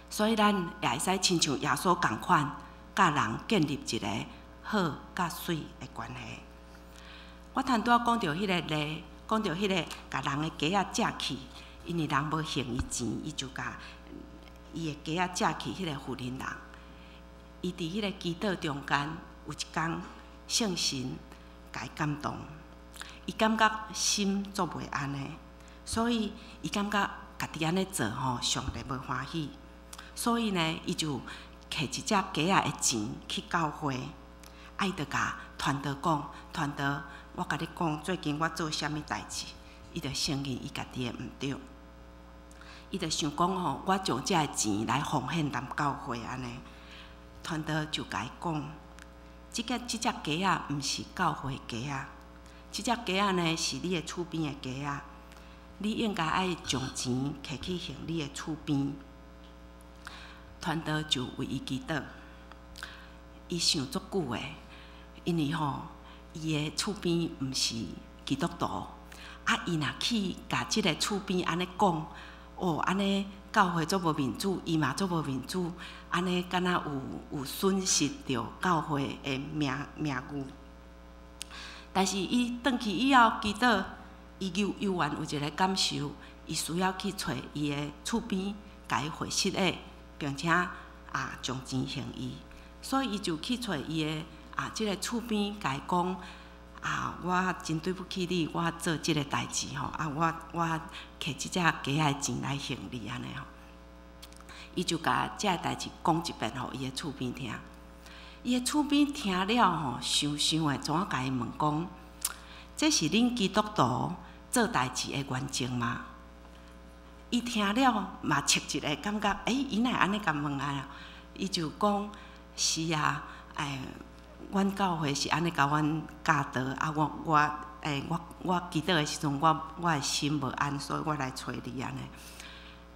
所以咱也會使親像耶穌仝款，佮人建立一个好佮媠的關係。我頭拄仔講著彼个例，講著彼个共人的雞仔借去，因為人無還伊錢，伊就共伊的雞仔借去彼个婦人人。伊佇彼个祈禱中間，有一工聖神共伊感動，伊感覺心足袂安的，所以伊感覺家己按呢做吼，上帝無歡喜，所以呢，伊就摕一隻雞仔的錢去教會，伊就共傳道講，傳道，我共你講，最近我做啥物代誌，伊就承認伊家己的毋對，伊就想講吼，我將這个錢來奉獻踮教會按呢，傳道就共伊講，這隻雞仔毋是教會雞仔，這隻雞仔呢是你的厝邊的雞仔，你應該愛將錢摕去還你的厝邊。傳道就為伊祈禱，伊想足久的，因為吼，伊的厝邊毋是基督徒，伊若去共這个厝邊按呢講，哦，按呢教會足無面子，伊嘛足無面子，按呢敢若有損失著教會的名譽。但是伊轉去以後，祈禱，伊猶猶原有一个感受，伊需要去揣伊的厝邊，共伊回失的，並且將錢還伊。所以伊就去揣伊的這个厝邊，共伊講啊，我真對不起你，我做這个代誌吼，我摕這隻雞仔的錢來還你按呢吼。伊就共這个代誌講一遍予伊的厝邊聽。伊的厝邊聽了吼，想想的，怎啊共伊問講？這是恁基督徒做代誌的原則嗎？伊聽了嘛，切一个感覺，欸，伊哪會按呢共問啊？伊就講：是啊，阮教會是按呢共阮教導，我祈禱的時陣，我的心無安，所以我來揣你按呢。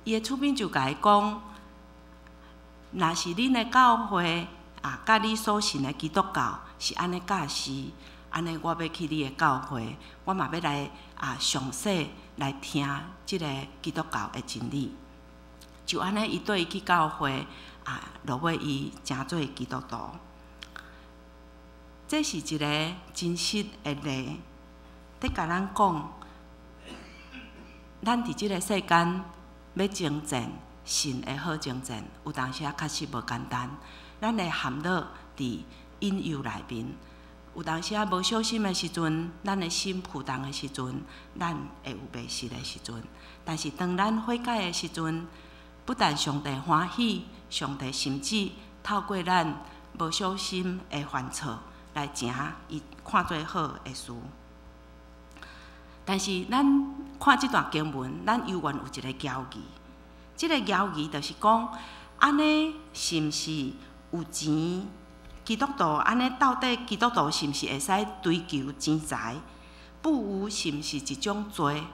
伊的厝邊就共伊講：若是恁的教會啊，佮你所信的基督教是按呢教示，按呢我欲去你的教會，我嘛欲來詳細來聽這个基督教的真理。就按呢，伊綴伊去教會啊，落尾伊成做基督徒。這是一个真實的例，佇共咱講，咱佇這个世間欲征戰神的好征戰，有當時仔確實無簡單。咱會陷落佇引誘內面，有當時仔無小心的時陣，咱的心浮動的時陣，咱會有迷失的時陣。但是當咱悔改的時陣，不但上帝歡喜，上帝甚至透過咱無小心的犯錯，來成伊看做好的事。但是咱看這段經文，咱猶原有一个疑義。這个疑義就是講，按呢是毋是有錢？基督徒按呢到底基督徒是毋是會使追求錢財？富有是毋是一種罪？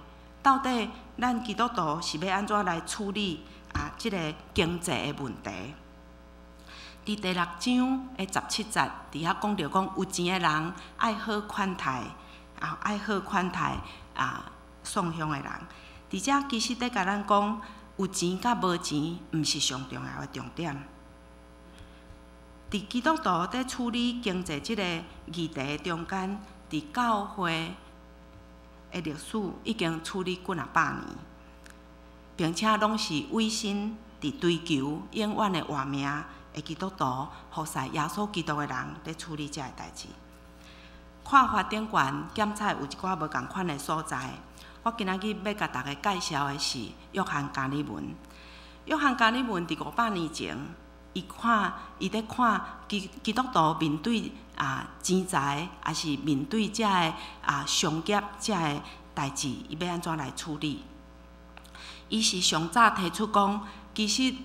到底咱基督徒是欲按怎來處理這个經濟的問題？佇第六章的17節，佇遐講著講，有錢的人愛好款待，愛好款待喪鄉的人。佇遮其實佇共咱講，有錢佮無錢，毋是上重要的重點。佇基督徒佇處理經濟這个議題中間，佇教會的歷史已經處理幾若百年，並且攏是委身佇追求永遠的活命的基督徒，服侍耶穌基督的人，佇處理這个代誌。看法頂懸檢採有一寡無仝款的所在。我今仔日欲共大家介紹的是約翰加爾文。約翰加爾文佇500年前，伊佇看基督徒面對錢財，抑是面對這个商業這个代誌，伊欲按怎來處理？伊是上早提出講，其實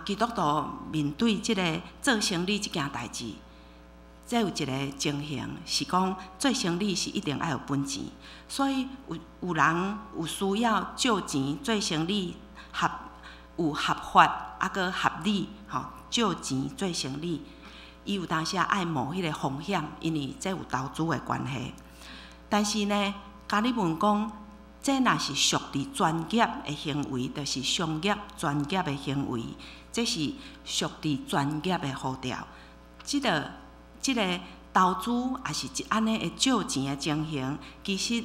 基督徒面對這个做生理這件代誌，這有一个情形是講做生理是一定愛有本錢，所以有人有需要借錢做生理合有合法猶閣合理吼，借錢做生理，伊有當時愛冒彼个風險，因為這有投資的關係。但是呢，加爾文講，這若是屬佇專業的行為，就是商業專業的行為，這是屬佇專業的呼召。這个投資抑是按呢的借錢的情形，其實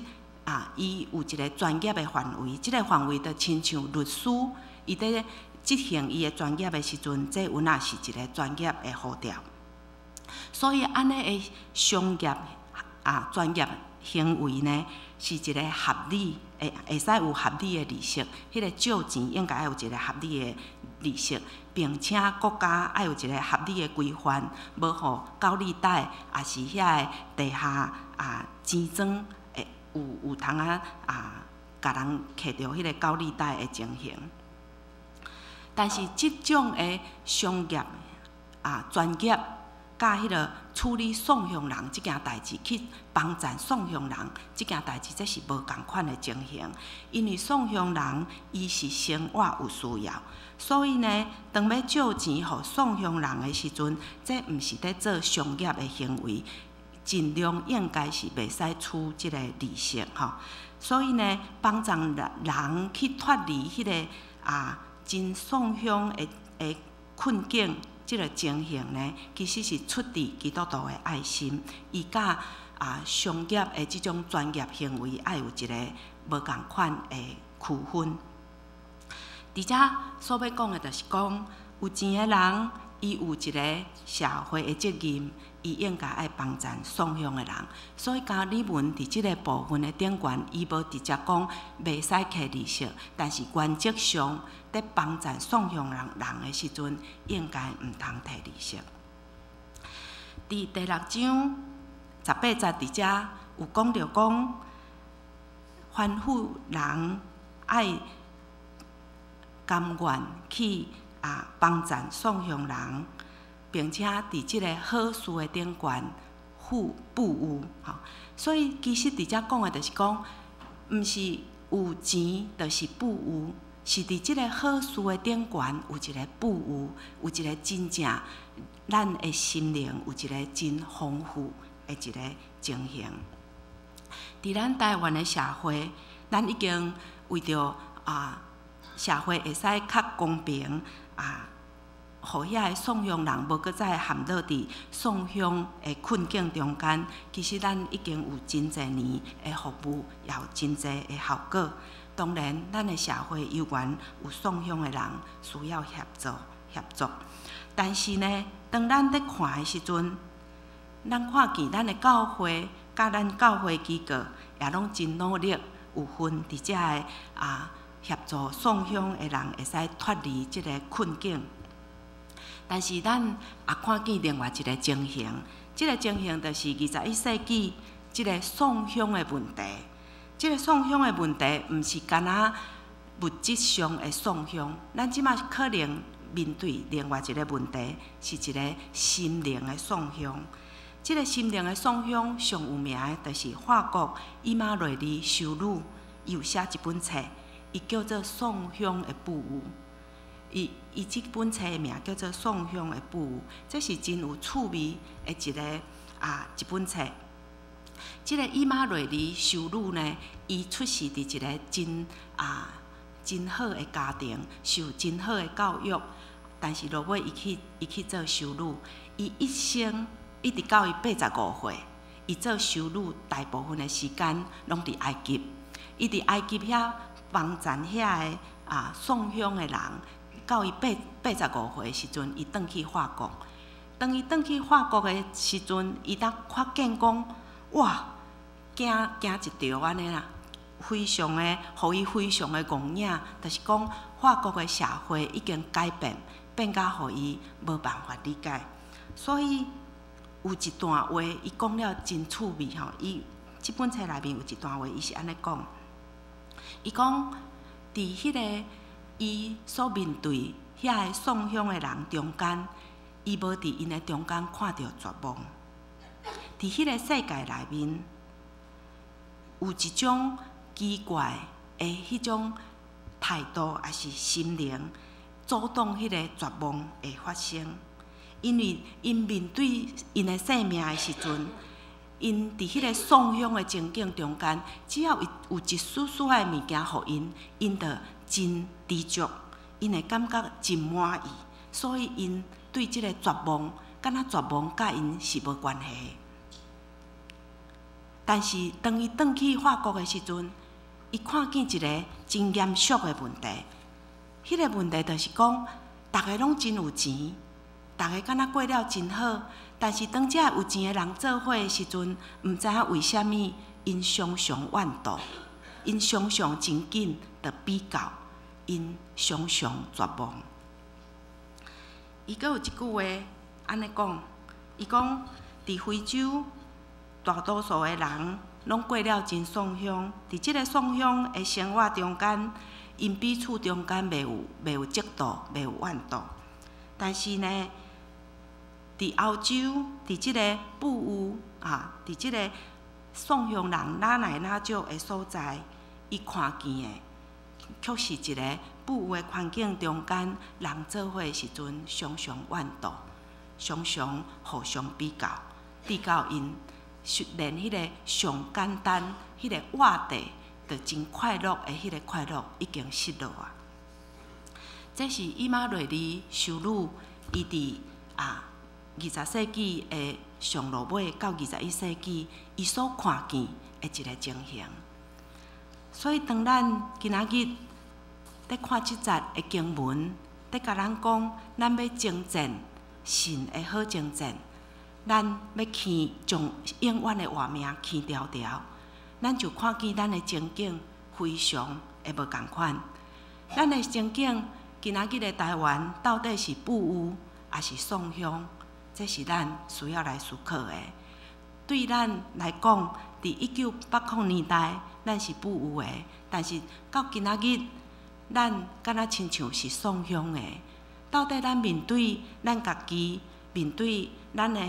伊有一个專業的範圍，這个範圍就親像律師，伊佇執行伊的專業的時陣，這有若是一个專業的呼召。所以按呢的商業專業行為呢，是一个合理，會使有合理的利息。彼个借錢應該愛有一个合理的利息，並且國家愛有一个合理的規範，無予高利貸，抑是遐個地下錢莊會有通共人揢著彼个高利貸的情形。但是這種的商業專業，佮彼个處理喪鄉人這件代誌，去幫贊喪鄉人這件代誌，這是無仝款的情形。因為喪鄉人伊是生活有需要，所以呢，當欲借錢予喪鄉人的時陣，這毋是佇做商業的行為，盡量應該是袂使取這个利息吼。所以呢，幫助人去脫離彼个真喪鄉的困境。這个情形呢，其實是出佇基督徒的愛心，伊佮商業的這種專業行為，愛有一個無仝款的區分。佇遮所欲講的，就是講有錢的人，伊有一個社會的責任，伊應該愛幫贊喪鄉的人。所以加爾文佇這個部分的頂懸，伊無直接講袂使摕利息，但是原則上，佇幫贊喪鄉人的時陣，應該毋通提利息。佇第六章十八節佇遮有講著講，吩咐人愛甘願去幫贊喪鄉人，並且佇這个好事的頂懸賦予吼。所以其實佇遮講的，就是講，毋是有錢就是富有，是佇這个好事的頂懸有一个富有，有一個真正咱的心靈有一個真豐富的一個情形。佇咱台灣的社會，咱已經為著社會會使較公平，予遐个喪鄉人無閣再陷落佇喪鄉的困境中間。其實咱已經有真濟年的服務，也有真濟的效果。當然，咱的社會猶原有喪鄉的人需要協助協助。但是呢，當咱佇看的時陣，咱看見咱的教會佮咱教會機構也攏真努力，有份佇遮个協助喪鄉的人會使脫離這个困境。但是咱也看見另外一個情形，這個情形就是21世紀這個喪鄉的問題。這個喪鄉的問題，毋是干焦物質上的喪鄉，咱這馬可能面對另外一個問題，是一個心靈的喪鄉。這個心靈的喪鄉上有名的，就是法國以馬內利修女，伊有寫一本冊，伊叫做《喪鄉的富有》。伊這本冊的名叫做《喪鄉的富有》，這是真有趣味的一本冊。這個以馬內利修女呢，伊出世佇一個真好的家庭，受真好的教育，但是落尾伊去做修女，伊一生一直到伊85歲，伊做修女大部分的時間攏佇埃及，伊佇埃及遐幫贊遐个喪鄉的人，到伊85歲的時陣，伊轉去法國。當伊轉去法國的時陣，伊才發現講，哇，驚驚一跳按呢啦，非常的，予伊非常的戇影，就是講法國的社會已經改變，變甲予伊無辦法理解。所以有一段話，伊講了真趣味吼。伊這本冊內面有一段話，伊是按呢講，伊講佇彼个伊所面對遐个喪鄉的人中間，伊無佇𪜶的中間看著絕望。佇彼个世界內面，有一種奇怪的彼種態度，抑是心靈，阻擋彼個絕望會發生。因為𪜶面對𪜶的生命的時陣，𪜶佇彼個喪鄉的情景中間，只要有一絲絲的物件予𪜶，𪜶就真知足，𪜶會感覺真滿意，所以𪜶對這個絕望，敢若絕望佮𪜶是無關係。但是當伊轉去法國的時陣，伊看見一個真嚴肅的問題。彼個問題就是講，逐个攏真有錢，逐个敢若過了真好，但是當這有錢的人做伙的時陣，毋知影為啥物，𪜶常常怨妒，𪜶常常真緊就比較，𪜶常常絕望。伊閣有一句話按呢講，伊講佇非洲，大多數的人攏過了真喪鄉，佇這個喪鄉的生活中間，𪜶彼此中間袂有嫉妒，袂有怨妒。但是呢，佇歐洲，佇這个富有，佇這個喪鄉人哪來哪少的所在，伊看見的，卻是一个富有的環境中間，人做伙的時陣，常常怨妒，常常互相比較，直到𪜶連彼个上簡單、彼个活地就真快樂的彼个快樂已經失落啊！這是以馬內利修女伊佇20世紀的上落尾到21世纪，伊所看見的一个情形。所以，當咱今仔日佇看這節的經文，佇共咱講，咱欲征戰神的好征戰，咱欲牽將永遠的活命牽牢牢，咱就看見咱的情景非常的無仝款。咱的情景，今仔日的台灣到底是富裕抑是喪鄉？這是咱需要來思考的。對咱來講，佇1980年代，咱是富裕的，但是到今仔日，咱敢若親像是喪鄉的。到底咱面對咱家己，面對咱的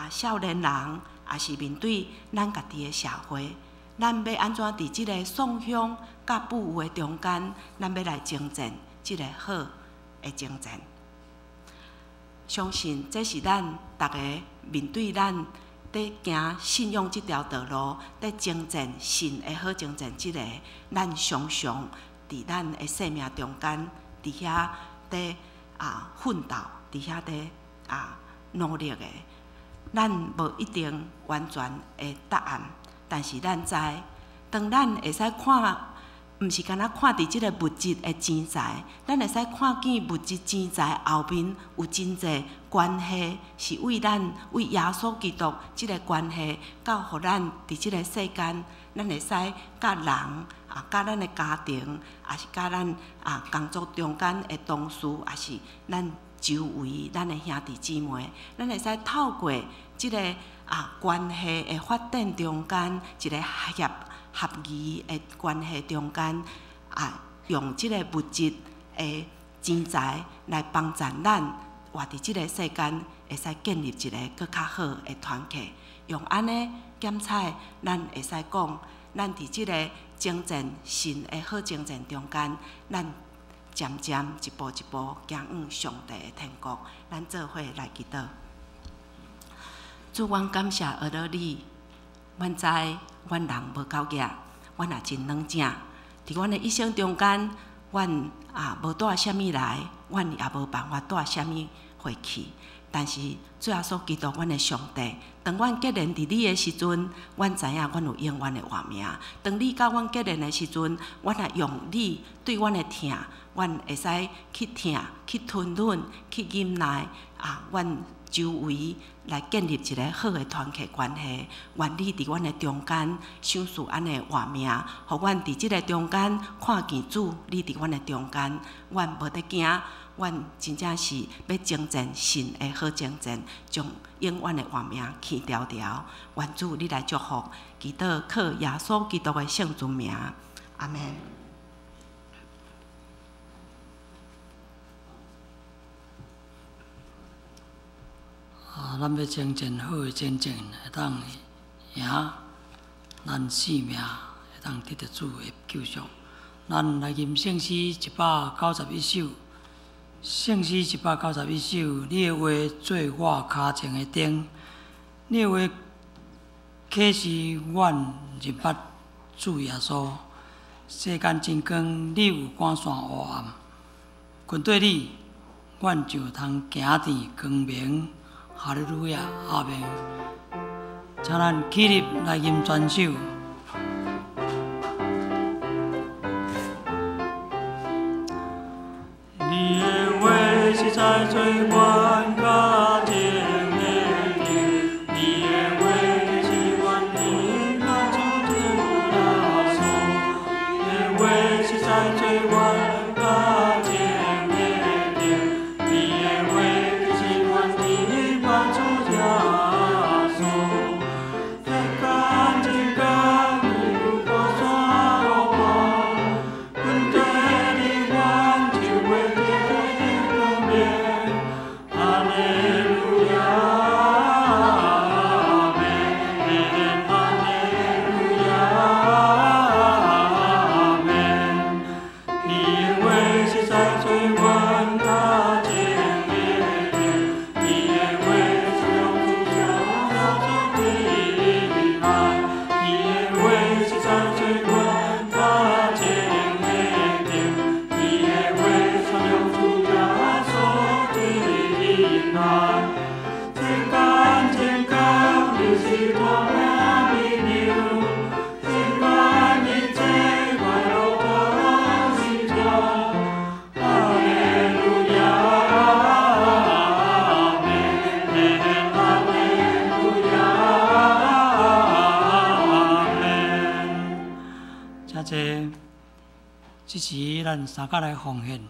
少年人，抑是面對咱家己的社會，咱欲按怎佇這個喪鄉佮富裕的中間，咱欲來征戰這個好的征戰。相信這是咱逐个面對咱佇行信仰這條道路，佇征戰神的好征戰這個，咱常常佇咱的生命中間，佇遐佇奮鬥，佇遐佇努力的。咱無一定完全的答案，但是咱知，當咱會使看，毋是干焦看佇這个物質的錢財，咱會使看見物質錢財後面有真濟關係，是為咱為耶穌基督這个關係，到予咱佇這个世間，咱會使佮人佮咱的家庭，抑是佮咱工作中間的同事，抑是咱周圍咱的兄弟姊妹，咱會使透過這个關係的發展中間，一个合宜的關係中間，用這个物質的錢財來幫助咱活佇這个世間，會使建立一个閣較好的團體。用按呢檢採，咱會使講，咱佇這个征戰神的好征戰中間，咱漸漸一步一步行往上帝的天國。咱做伙來祈禱。主，阮感謝阿勒你，阮知阮人無夠額，阮也真軟正。佇阮的一生中間，阮無帶啥物來，阮也無辦法帶啥物回去。但是主耶穌基督，阮的上帝，當阮結連佇你的時陣，阮知影阮有永遠的活命。當你佮阮結連的時陣，阮若用你對阮的疼，阮會使去疼、去吞忍、去忍耐阮周圍來建立一个好的團體關係。願你佇阮的中間賞賜按呢活命，予阮佇這个中間看見主，你佇阮的中間，阮無得驚，阮真正是欲征戰神的好征戰，將永遠的活命牽牢牢。願主你來祝福，祈禱靠耶穌基督的聖尊名，阿們。咱欲征戰好的征戰，會當贏咱性命，會當得著主的救贖。咱來吟聖詩191首，聖詩191首，你的話做我跤前的燈，你的話啟示阮認捌主耶穌。世間真光，你有趕散烏暗，跟綴你，阮就通行佇光明。哈利路亞，阿們。請咱起立來吟全首。你的話實在做阮跤前的燈，你的話是阮認捌主耶穌。你的話實在做阮跤前的燈，你的話是阮認捌主耶穌。世間真光，你有趕散烏暗，跟綴你，阮就會得光明。哈这时，咱三甲来奉献。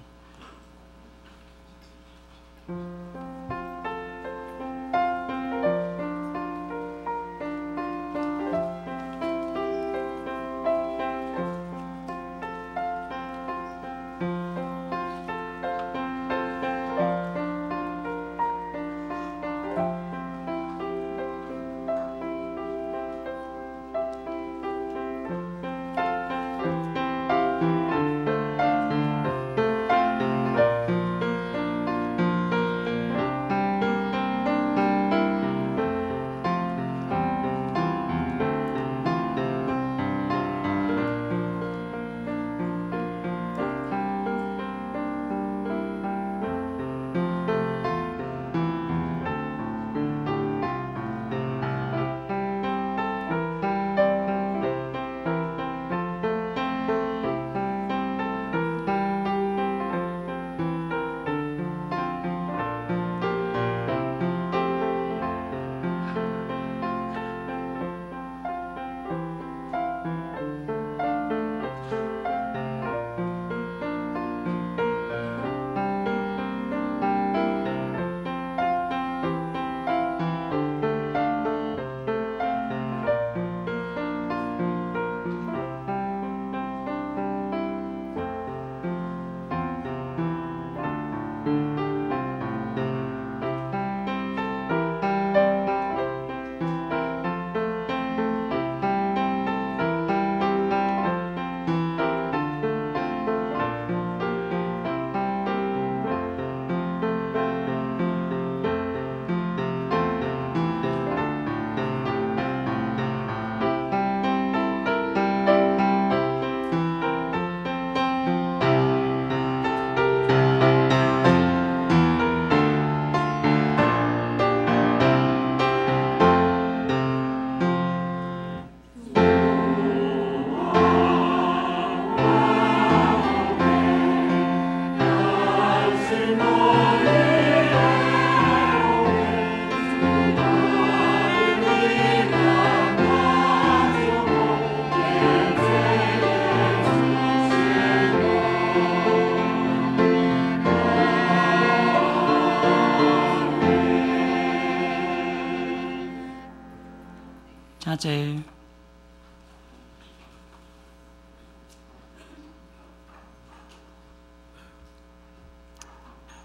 请坐。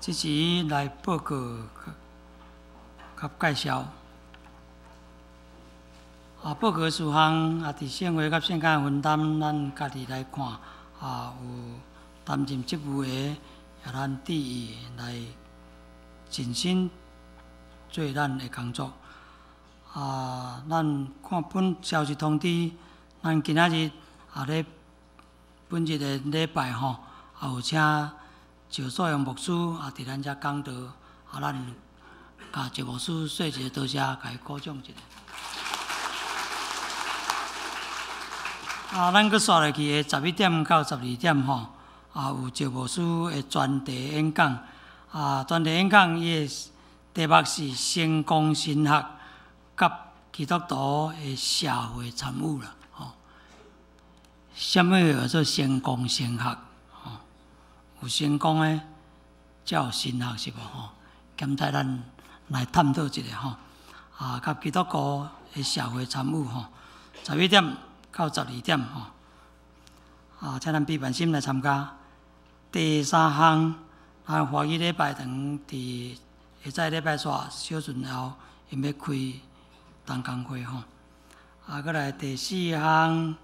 这时来报告佮介绍。报告事项伫圣会佮圣工分担，咱家己来看。有担任职务的，也咱注意来尽心做咱的工作。咱看本消息通知，咱今仔日咧本日的礼拜吼，也有请赵素荣牧师伫咱遮讲道，咱共赵牧师说一个多谢，共伊鼓掌一下。咱阁煞落去的11点到12点吼，有赵牧师的专题演讲。专题演讲伊的题目是成功神学佮基督徒的社会参与啦，吼。啥物叫做成功神学？吼，有成功的才有神学是无吼？兼在咱来探讨一下吼。佮基督徒的社会参与吼，11点到12点吼。请咱闭万心来参加。第三项，咱华语礼拜堂伫下早礼拜煞小顺后，𪜶欲开同工会吼。阁来第四项，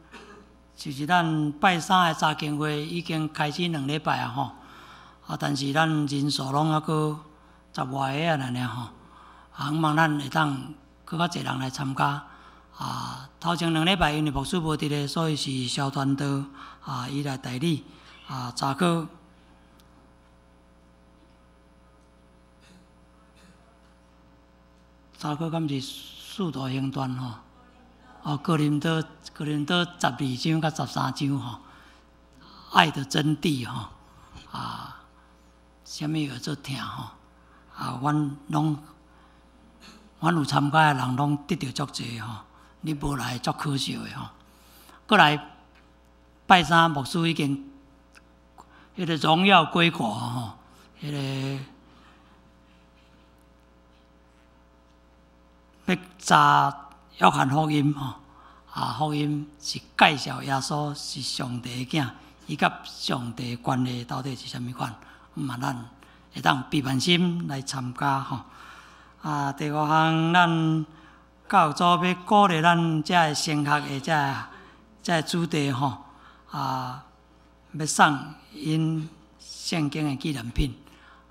就是咱拜三的查经会已经开始2礼拜啊吼。但是咱人数拢犹阁十外个啊，按呢吼。希望咱会当阁较济人来参加。头前2礼拜因为牧师无伫咧，所以是萧传道伊来代理。查考。查考敢是使徒行傳吼，哦，哥林多哥林多12章佮13章吼，愛的真諦吼，啊，啥物叫做疼吼？啊，阮攏阮有參加的人攏得著足濟吼，你無來足可惜的吼。閣來拜三牧師已經彼個榮耀歸國吼，彼個欲查約翰福音吼，啊，福音是介紹耶穌是上帝的囝，伊佮上帝關係到底是啥物款？嘛，咱會當備萬心來參加吼。啊，第五項，咱教育組欲鼓勵咱遮个升學的遮个子弟吼，啊，欲送𪜶聖經的紀念品，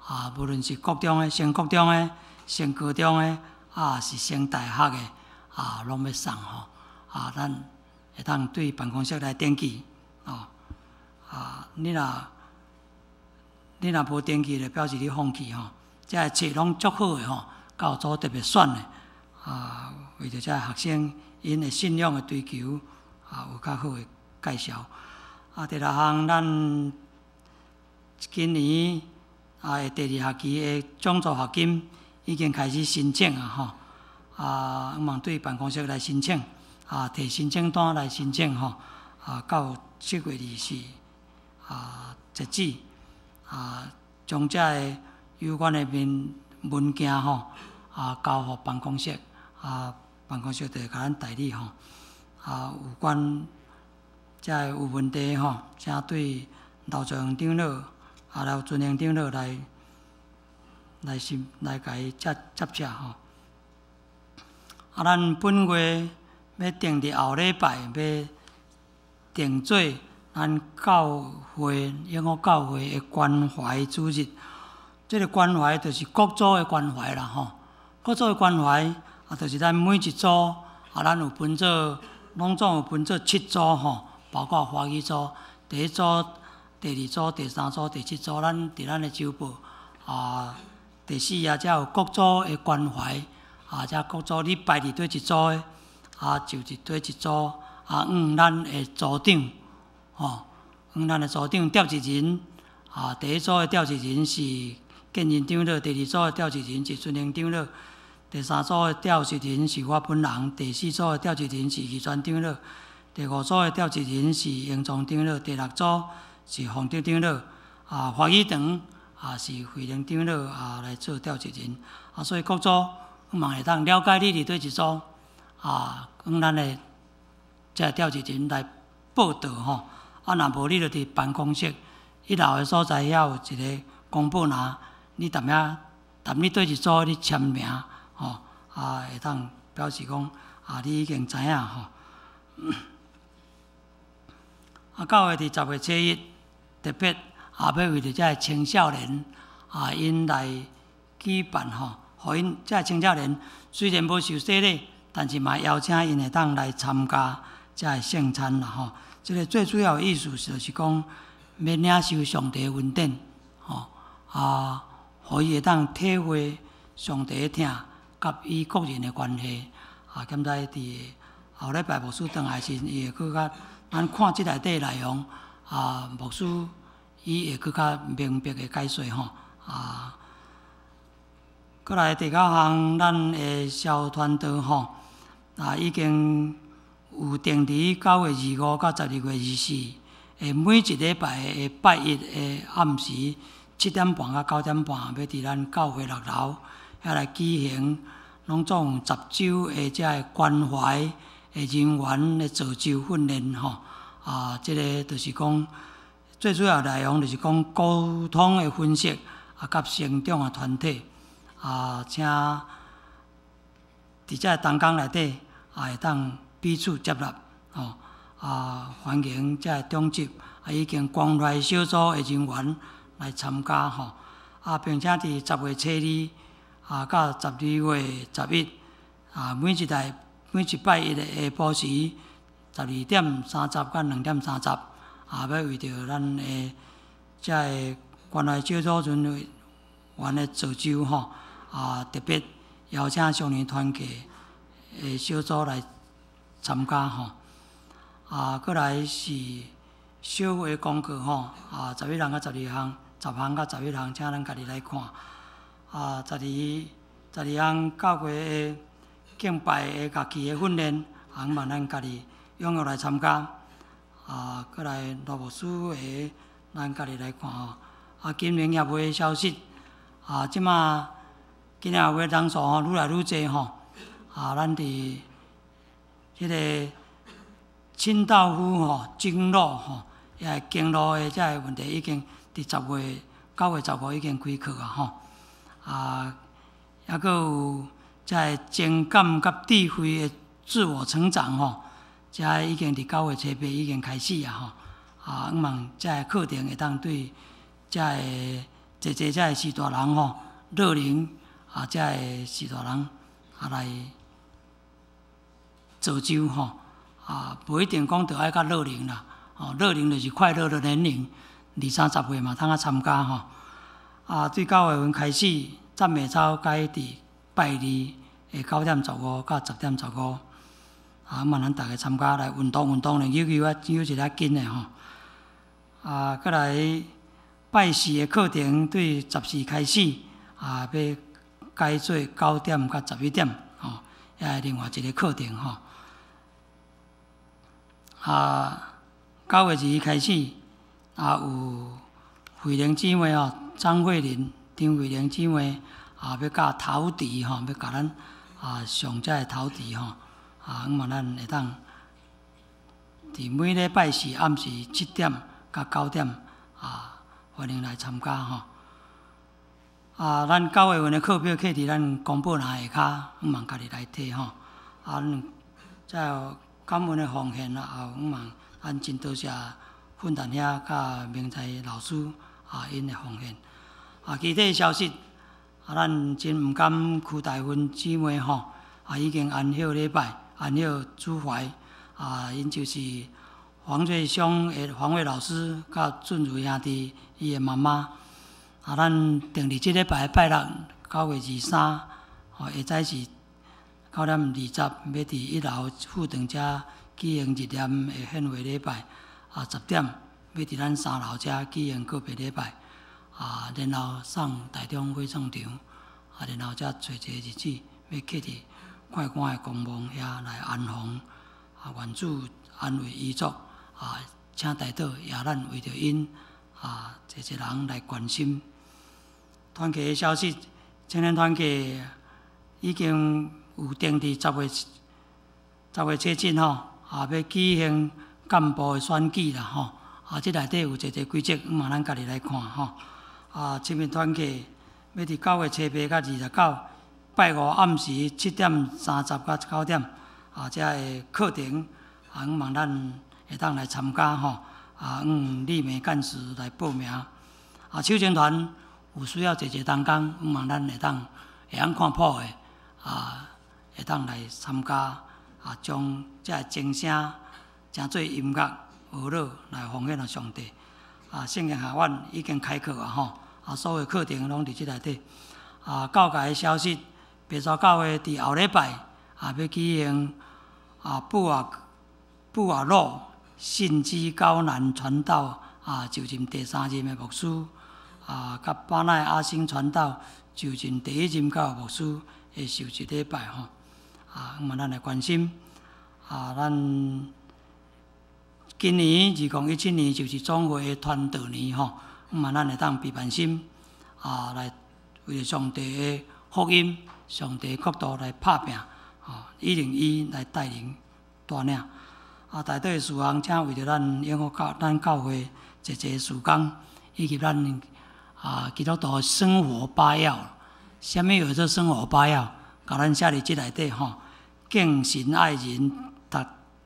啊，無論是國中的、升國中的、升高中的，啊，是升大學的，啊，攏欲送吼。啊，咱會當對辦公室來登記，哦，啊，你若無登記，就表示你放棄吼。遮个冊攏足好的吼，教育組特別選的，啊，為著遮個學生𪜶的信仰的追求，啊，有較好的介紹。啊，第六項，咱今年啊，第二學期的獎助學金已經開始申請啊，吼！啊，希望對辦公室來申請，啊，提申請單來申請吼，啊，到7月24啊截止，啊，將遮个有關的文文件吼，啊，交予辦公室，啊，辦公室就會共咱代理吼。啊，有關遮个有問題吼，請對劉兆榮長老、啊劉尊榮長老來來申來共伊接接洽吼。啊，咱本月欲定佇後禮拜欲定做咱教會永福教會的關懷主日。這個關懷就是各組的關懷啦吼，各組的關懷啊，就是咱每一組啊，咱有分做，攏總有分做七組吼，包括華語組、第一組、第二組、第三組、第七組，咱佇咱的週報啊，第四頁才有各組的關懷啊，遮各組你排佇佗一組的啊，就佇佗一組啊，按咱的組長吼，按咱的組長召集人啊，第一組的召集人是建仁長老，第二組的召集人是尊榮長老，第三組的召集人是我本人，第四組的召集人是余傳長老，第五組的召集人是英宗長老，第六組是洪德長老，啊，華語堂啊是惠玲長老啊來做召集人，啊，所以各組嘛會當了解你佇佗一組，啊，按咱的這召集人來報到吼，啊，若無你就佇辦公室一樓的所在遐有一個公布欄。你踮遐，踮你佗一組，你簽名，吼，啊，會當表示講，啊，你已經知影吼。啊，教會佇10月初1，特別啊，欲為著遮个青少年啊，𪜶來舉辦吼，予𪜶遮个青少年雖然無受洗禮，但是嘛邀請𪜶會當來參加遮个聖餐啦吼。這个最主要的意思就是講，欲領受上帝的恩典，吼啊。予伊會當體會上帝的疼，佮伊個人的關係。啊，敢知佇後禮拜牧師轉來時，伊會閣較咱看這內底內容，啊，牧師伊會閣較明白的解說吼。啊，閣來第九項，咱的小傳道吼，啊，已經有定佇9月25到12月24，的每一禮拜的拜一的暗時7點半到9點半，欲佇咱教會六樓遐來舉行，攏總有10週的遮个關懷的人員的造就訓練吼。啊，這个就是講最主要內容就是講溝通的分析啊，佮成長的團體啊，請佇遮个同工內底啊，會當彼此接納吼啊，歡迎遮个長執啊，以及關懷小組的人員來參加吼，啊，並且佇10月初2啊，到12月11啊，每一拜一的下晡時12點30到2點30，啊，欲為著咱的遮个關懷小組人員的造就吼，啊，特別邀請少年團契的的小組來參加吼。啊，閣來是小會廣告吼，啊，11項佮12項，10項佮11項，請咱家己來看。啊，12項教會的敬拜的樂器的訓練，啊，望咱家己踴躍來參加。啊，閣來羅牧師的，咱家己來看吼。啊，金融協會的消息，啊，這馬今仔會人數吼愈來愈濟吼。啊，咱佇彼个清道夫吼，經絡吼，也經絡的這个問題已經佇10月9月15已經開課啊吼。啊，抑閣有這个情感佮智慧的自我成長吼，這已經佇9月初8已經開始啊吼。啊，向望這个課程會當對這个濟濟這个序大人吼，樂齡啊，這个序大人啊來造就吼。啊，無一定講著愛較樂齡啦，吼，樂齡就是快樂的年齡，二三十歲嘛通啊參加吼。啊，對9月份開始，讚美操改佇拜二的9點15到10點15，啊，望咱逐家參加來運動運動，練扭球啊，扭一下緊的吼。啊，閣來拜四的課程對14開始，啊，欲改做9點到11點，吼，也另外一个課程吼。啊，9月2日開始，啊有慧玲姊妹吼，張慧玲、張慧玲姊妹啊，欲教陶笛吼，欲共咱啊上這个陶笛吼，啊，向望咱會當佇每禮拜四暗時7點到9點啊，歡迎來參加吼。啊，咱九月份的課表刻佇咱公布欄下跤，向望家己來提吼。啊，這感恩的奉獻啊，向望咱真多謝奮達兄佮明才老師啊，𪜶的奉獻。啊，其他消息，啊，咱真毋甘區大芬姊妹吼，啊，已經安息禮拜，安息主懷，啊，𪜶就是黃瑞松的黃瑞老師佮俊如兄弟伊的媽媽。啊，咱定佇這禮拜拜六9月23，吼，下早時9點20，欲佇一樓副堂遮舉行日念的獻會禮拜。啊，10點欲佇咱三樓遮舉行告別禮拜。啊，然後送台中火葬場。啊，然後才揣一个日子，欲刻佇快官的公墓遐來安放。啊，願主安慰遺族。啊，請代禱也咱為著𪜶啊，濟濟人來關心。團契的消息，青年團契已經有定佇10月10月初七吼，啊，欲舉行幹部的選舉啦吼。啊，這內底有濟濟規則，望咱家己來看吼。啊，親密團契欲佇9月初8佮29，拜五暗時7點30到9點，啊，這个課程啊，望咱會當來參加吼。啊，用麗美幹事來報名。啊，手情團有需要濟濟同工，望咱會當會曉看譜的，啊，會當來參加，啊，將這个鐘聲成做音樂娛樂來奉獻予上帝。啊，聖經學院已經開課啊吼，啊，所有課程攏佇這內底。啊，教界的消息，白沙教會佇後禮拜啊，欲舉行啊布瓦洛信基高南傳道啊，就任第三任的牧師。啊，佮巴奈阿星傳道就任第一任教牧師的受洗禮拜吼。啊，望咱來關心。啊，咱今年2017年就是總會的傳道年吼，望咱會當備辦心啊，來為著上帝的福音、上帝的國度來拍拚，吼，一零一來帶領帶領。啊，代禱的事項，請為著咱永福教咱教會濟濟事工，以及咱啊基督徒生活八要。啥物叫做生活八要？共咱寫佇這內底吼，敬神愛人，逐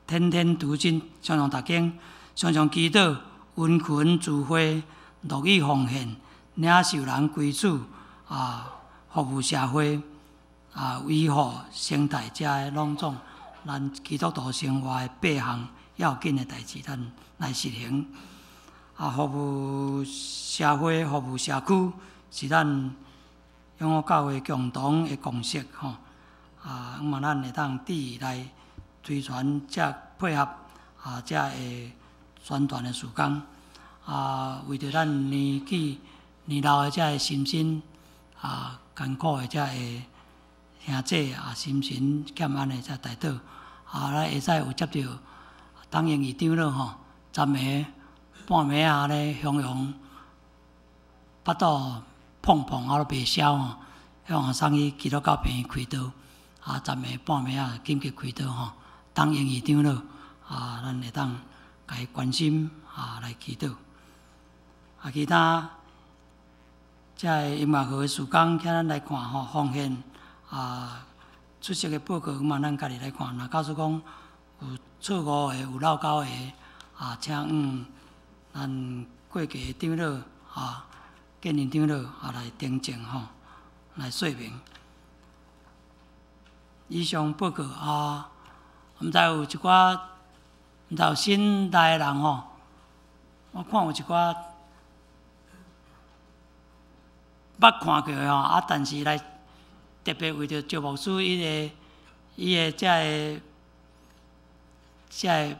天天讀經，常常讀經，常常祈禱，殷勤聚會，樂意奉獻，領受人歸主，啊，服務社會，啊，維護生態，這个攏總咱基督徒生活的八項要緊的代誌，咱來實行。啊，服務社會、服務社區，是咱永福教會共同的共識吼。啊，希望咱會當致來推傳，遮配合啊，遮個宣傳的事工。啊，為著咱年紀年老的遮个心身啊艱苦的遮个兄姐啊，心神欠安的遮代禱。啊，咱會使有接著董英義長老吼，昨暝半暝仔咧雄雄腹肚碰碰啊，都袂消吼，向送去基督教病院開刀。啊，昨暝半暝仔緊急開刀吼，董英義長老啊，咱會當共伊關心啊，來祈禱。啊，其他遮个音樂會的事工，請咱來看吼，奉獻啊，出席的報告，嘛咱家己來看。若假使講有錯誤的、有漏勾的，啊，請咱過繼的長老啊，建林長老啊來訂正吼，來說明。以上報告啊，毋知有一寡，毋知有新來的人吼，我看有一寡捌看過的吼，啊，但是來特別為著趙牧師伊個遮個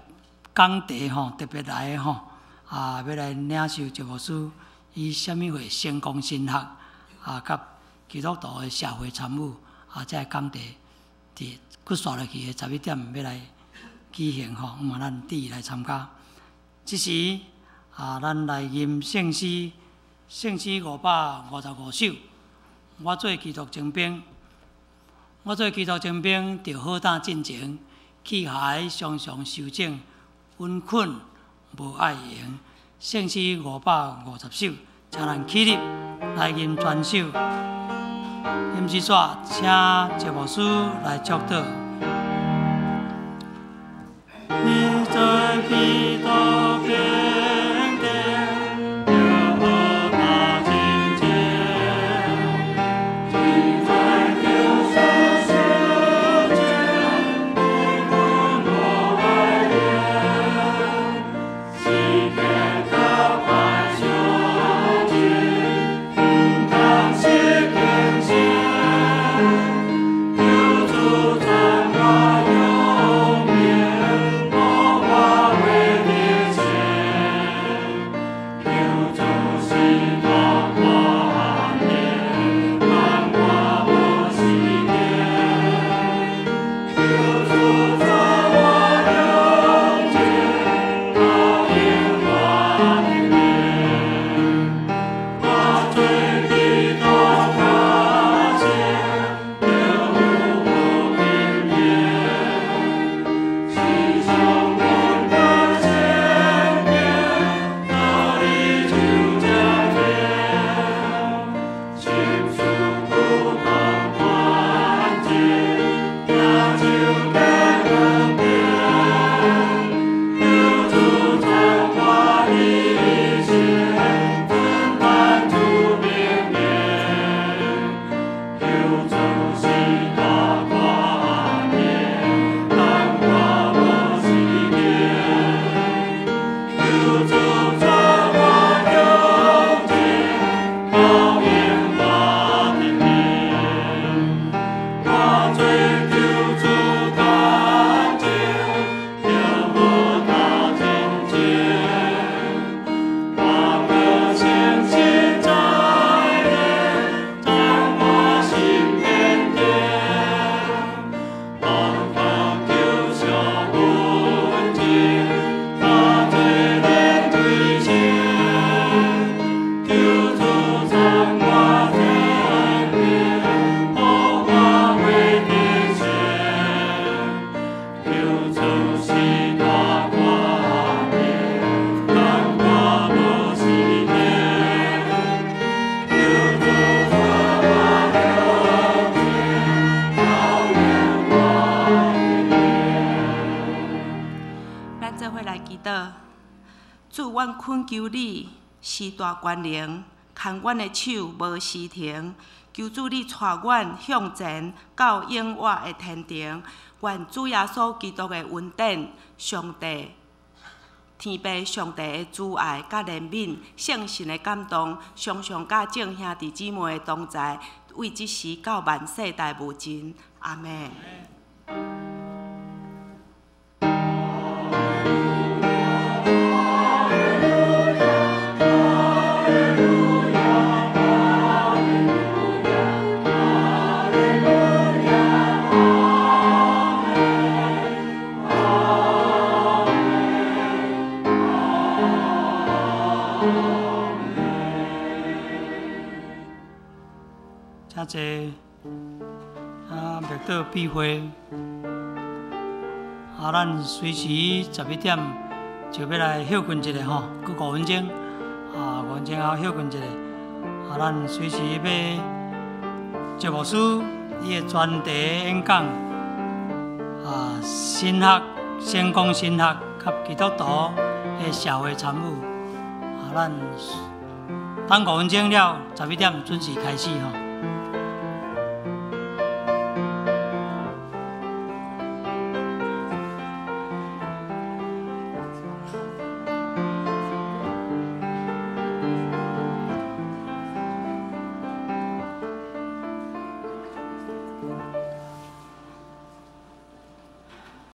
講題吼，特別來的吼，啊，欲來領受趙牧師以啥物會成功神學啊，佮基督徒的社會參與啊，遮個講題，佇閣紲落去的11點欲來舉行吼，嘛咱致來參加。這時啊，咱來吟聖詩，聖詩555首。我做基督精兵，我做基督精兵，著好膽進前，器械常常修整，穩困無愛閒。聖詩550首，請咱起立來吟全首。吟詩煞，請趙牧師來祝禱。你在基督邊頂，有何大境界？只在救贖世界，不顧我愛戀，西天高攀修建，應當寫更新，求主傳我永遠，我化為烈焰，求主是大光明，當我無時間，求主傳我永遠，高應我的面，我做基督腳前，得無平安，時常阮的前邊，到你就這邊，心事不當團結，也就更恩典。求主傳我一切，遵辦主命令。求主是大光明，當我無時間。求主傳我永遠，高應我的面。我做求主感情，得無他境界。我個相信在連，將我心堅定。當我求上穩定，我最連對前。求主傳我真理，予我為得勝。求主是大光明，當我無時間。求主傳我永遠，高應我的面。咱做伙來祈禱，主，阮懇求你施大權能，牽阮的手無時停。求主你帶阮向前到永活的天庭。願主耶穌基督的恩典、上帝天父上帝的慈愛佮憐憫、聖神的感動，常常佮眾兄弟姊妹的同在，為這時到萬世代無盡。阿們。遮濟啊，默禱閉會啊，咱隨時11點就欲來歇睏一下吼，閣五分鐘啊，五分鐘後歇睏一下啊，咱隨時欲趙牧師伊的專題演講啊，神學、成功神學佮基督徒的社會參與啊，咱等五分鐘了，11點準時開始吼。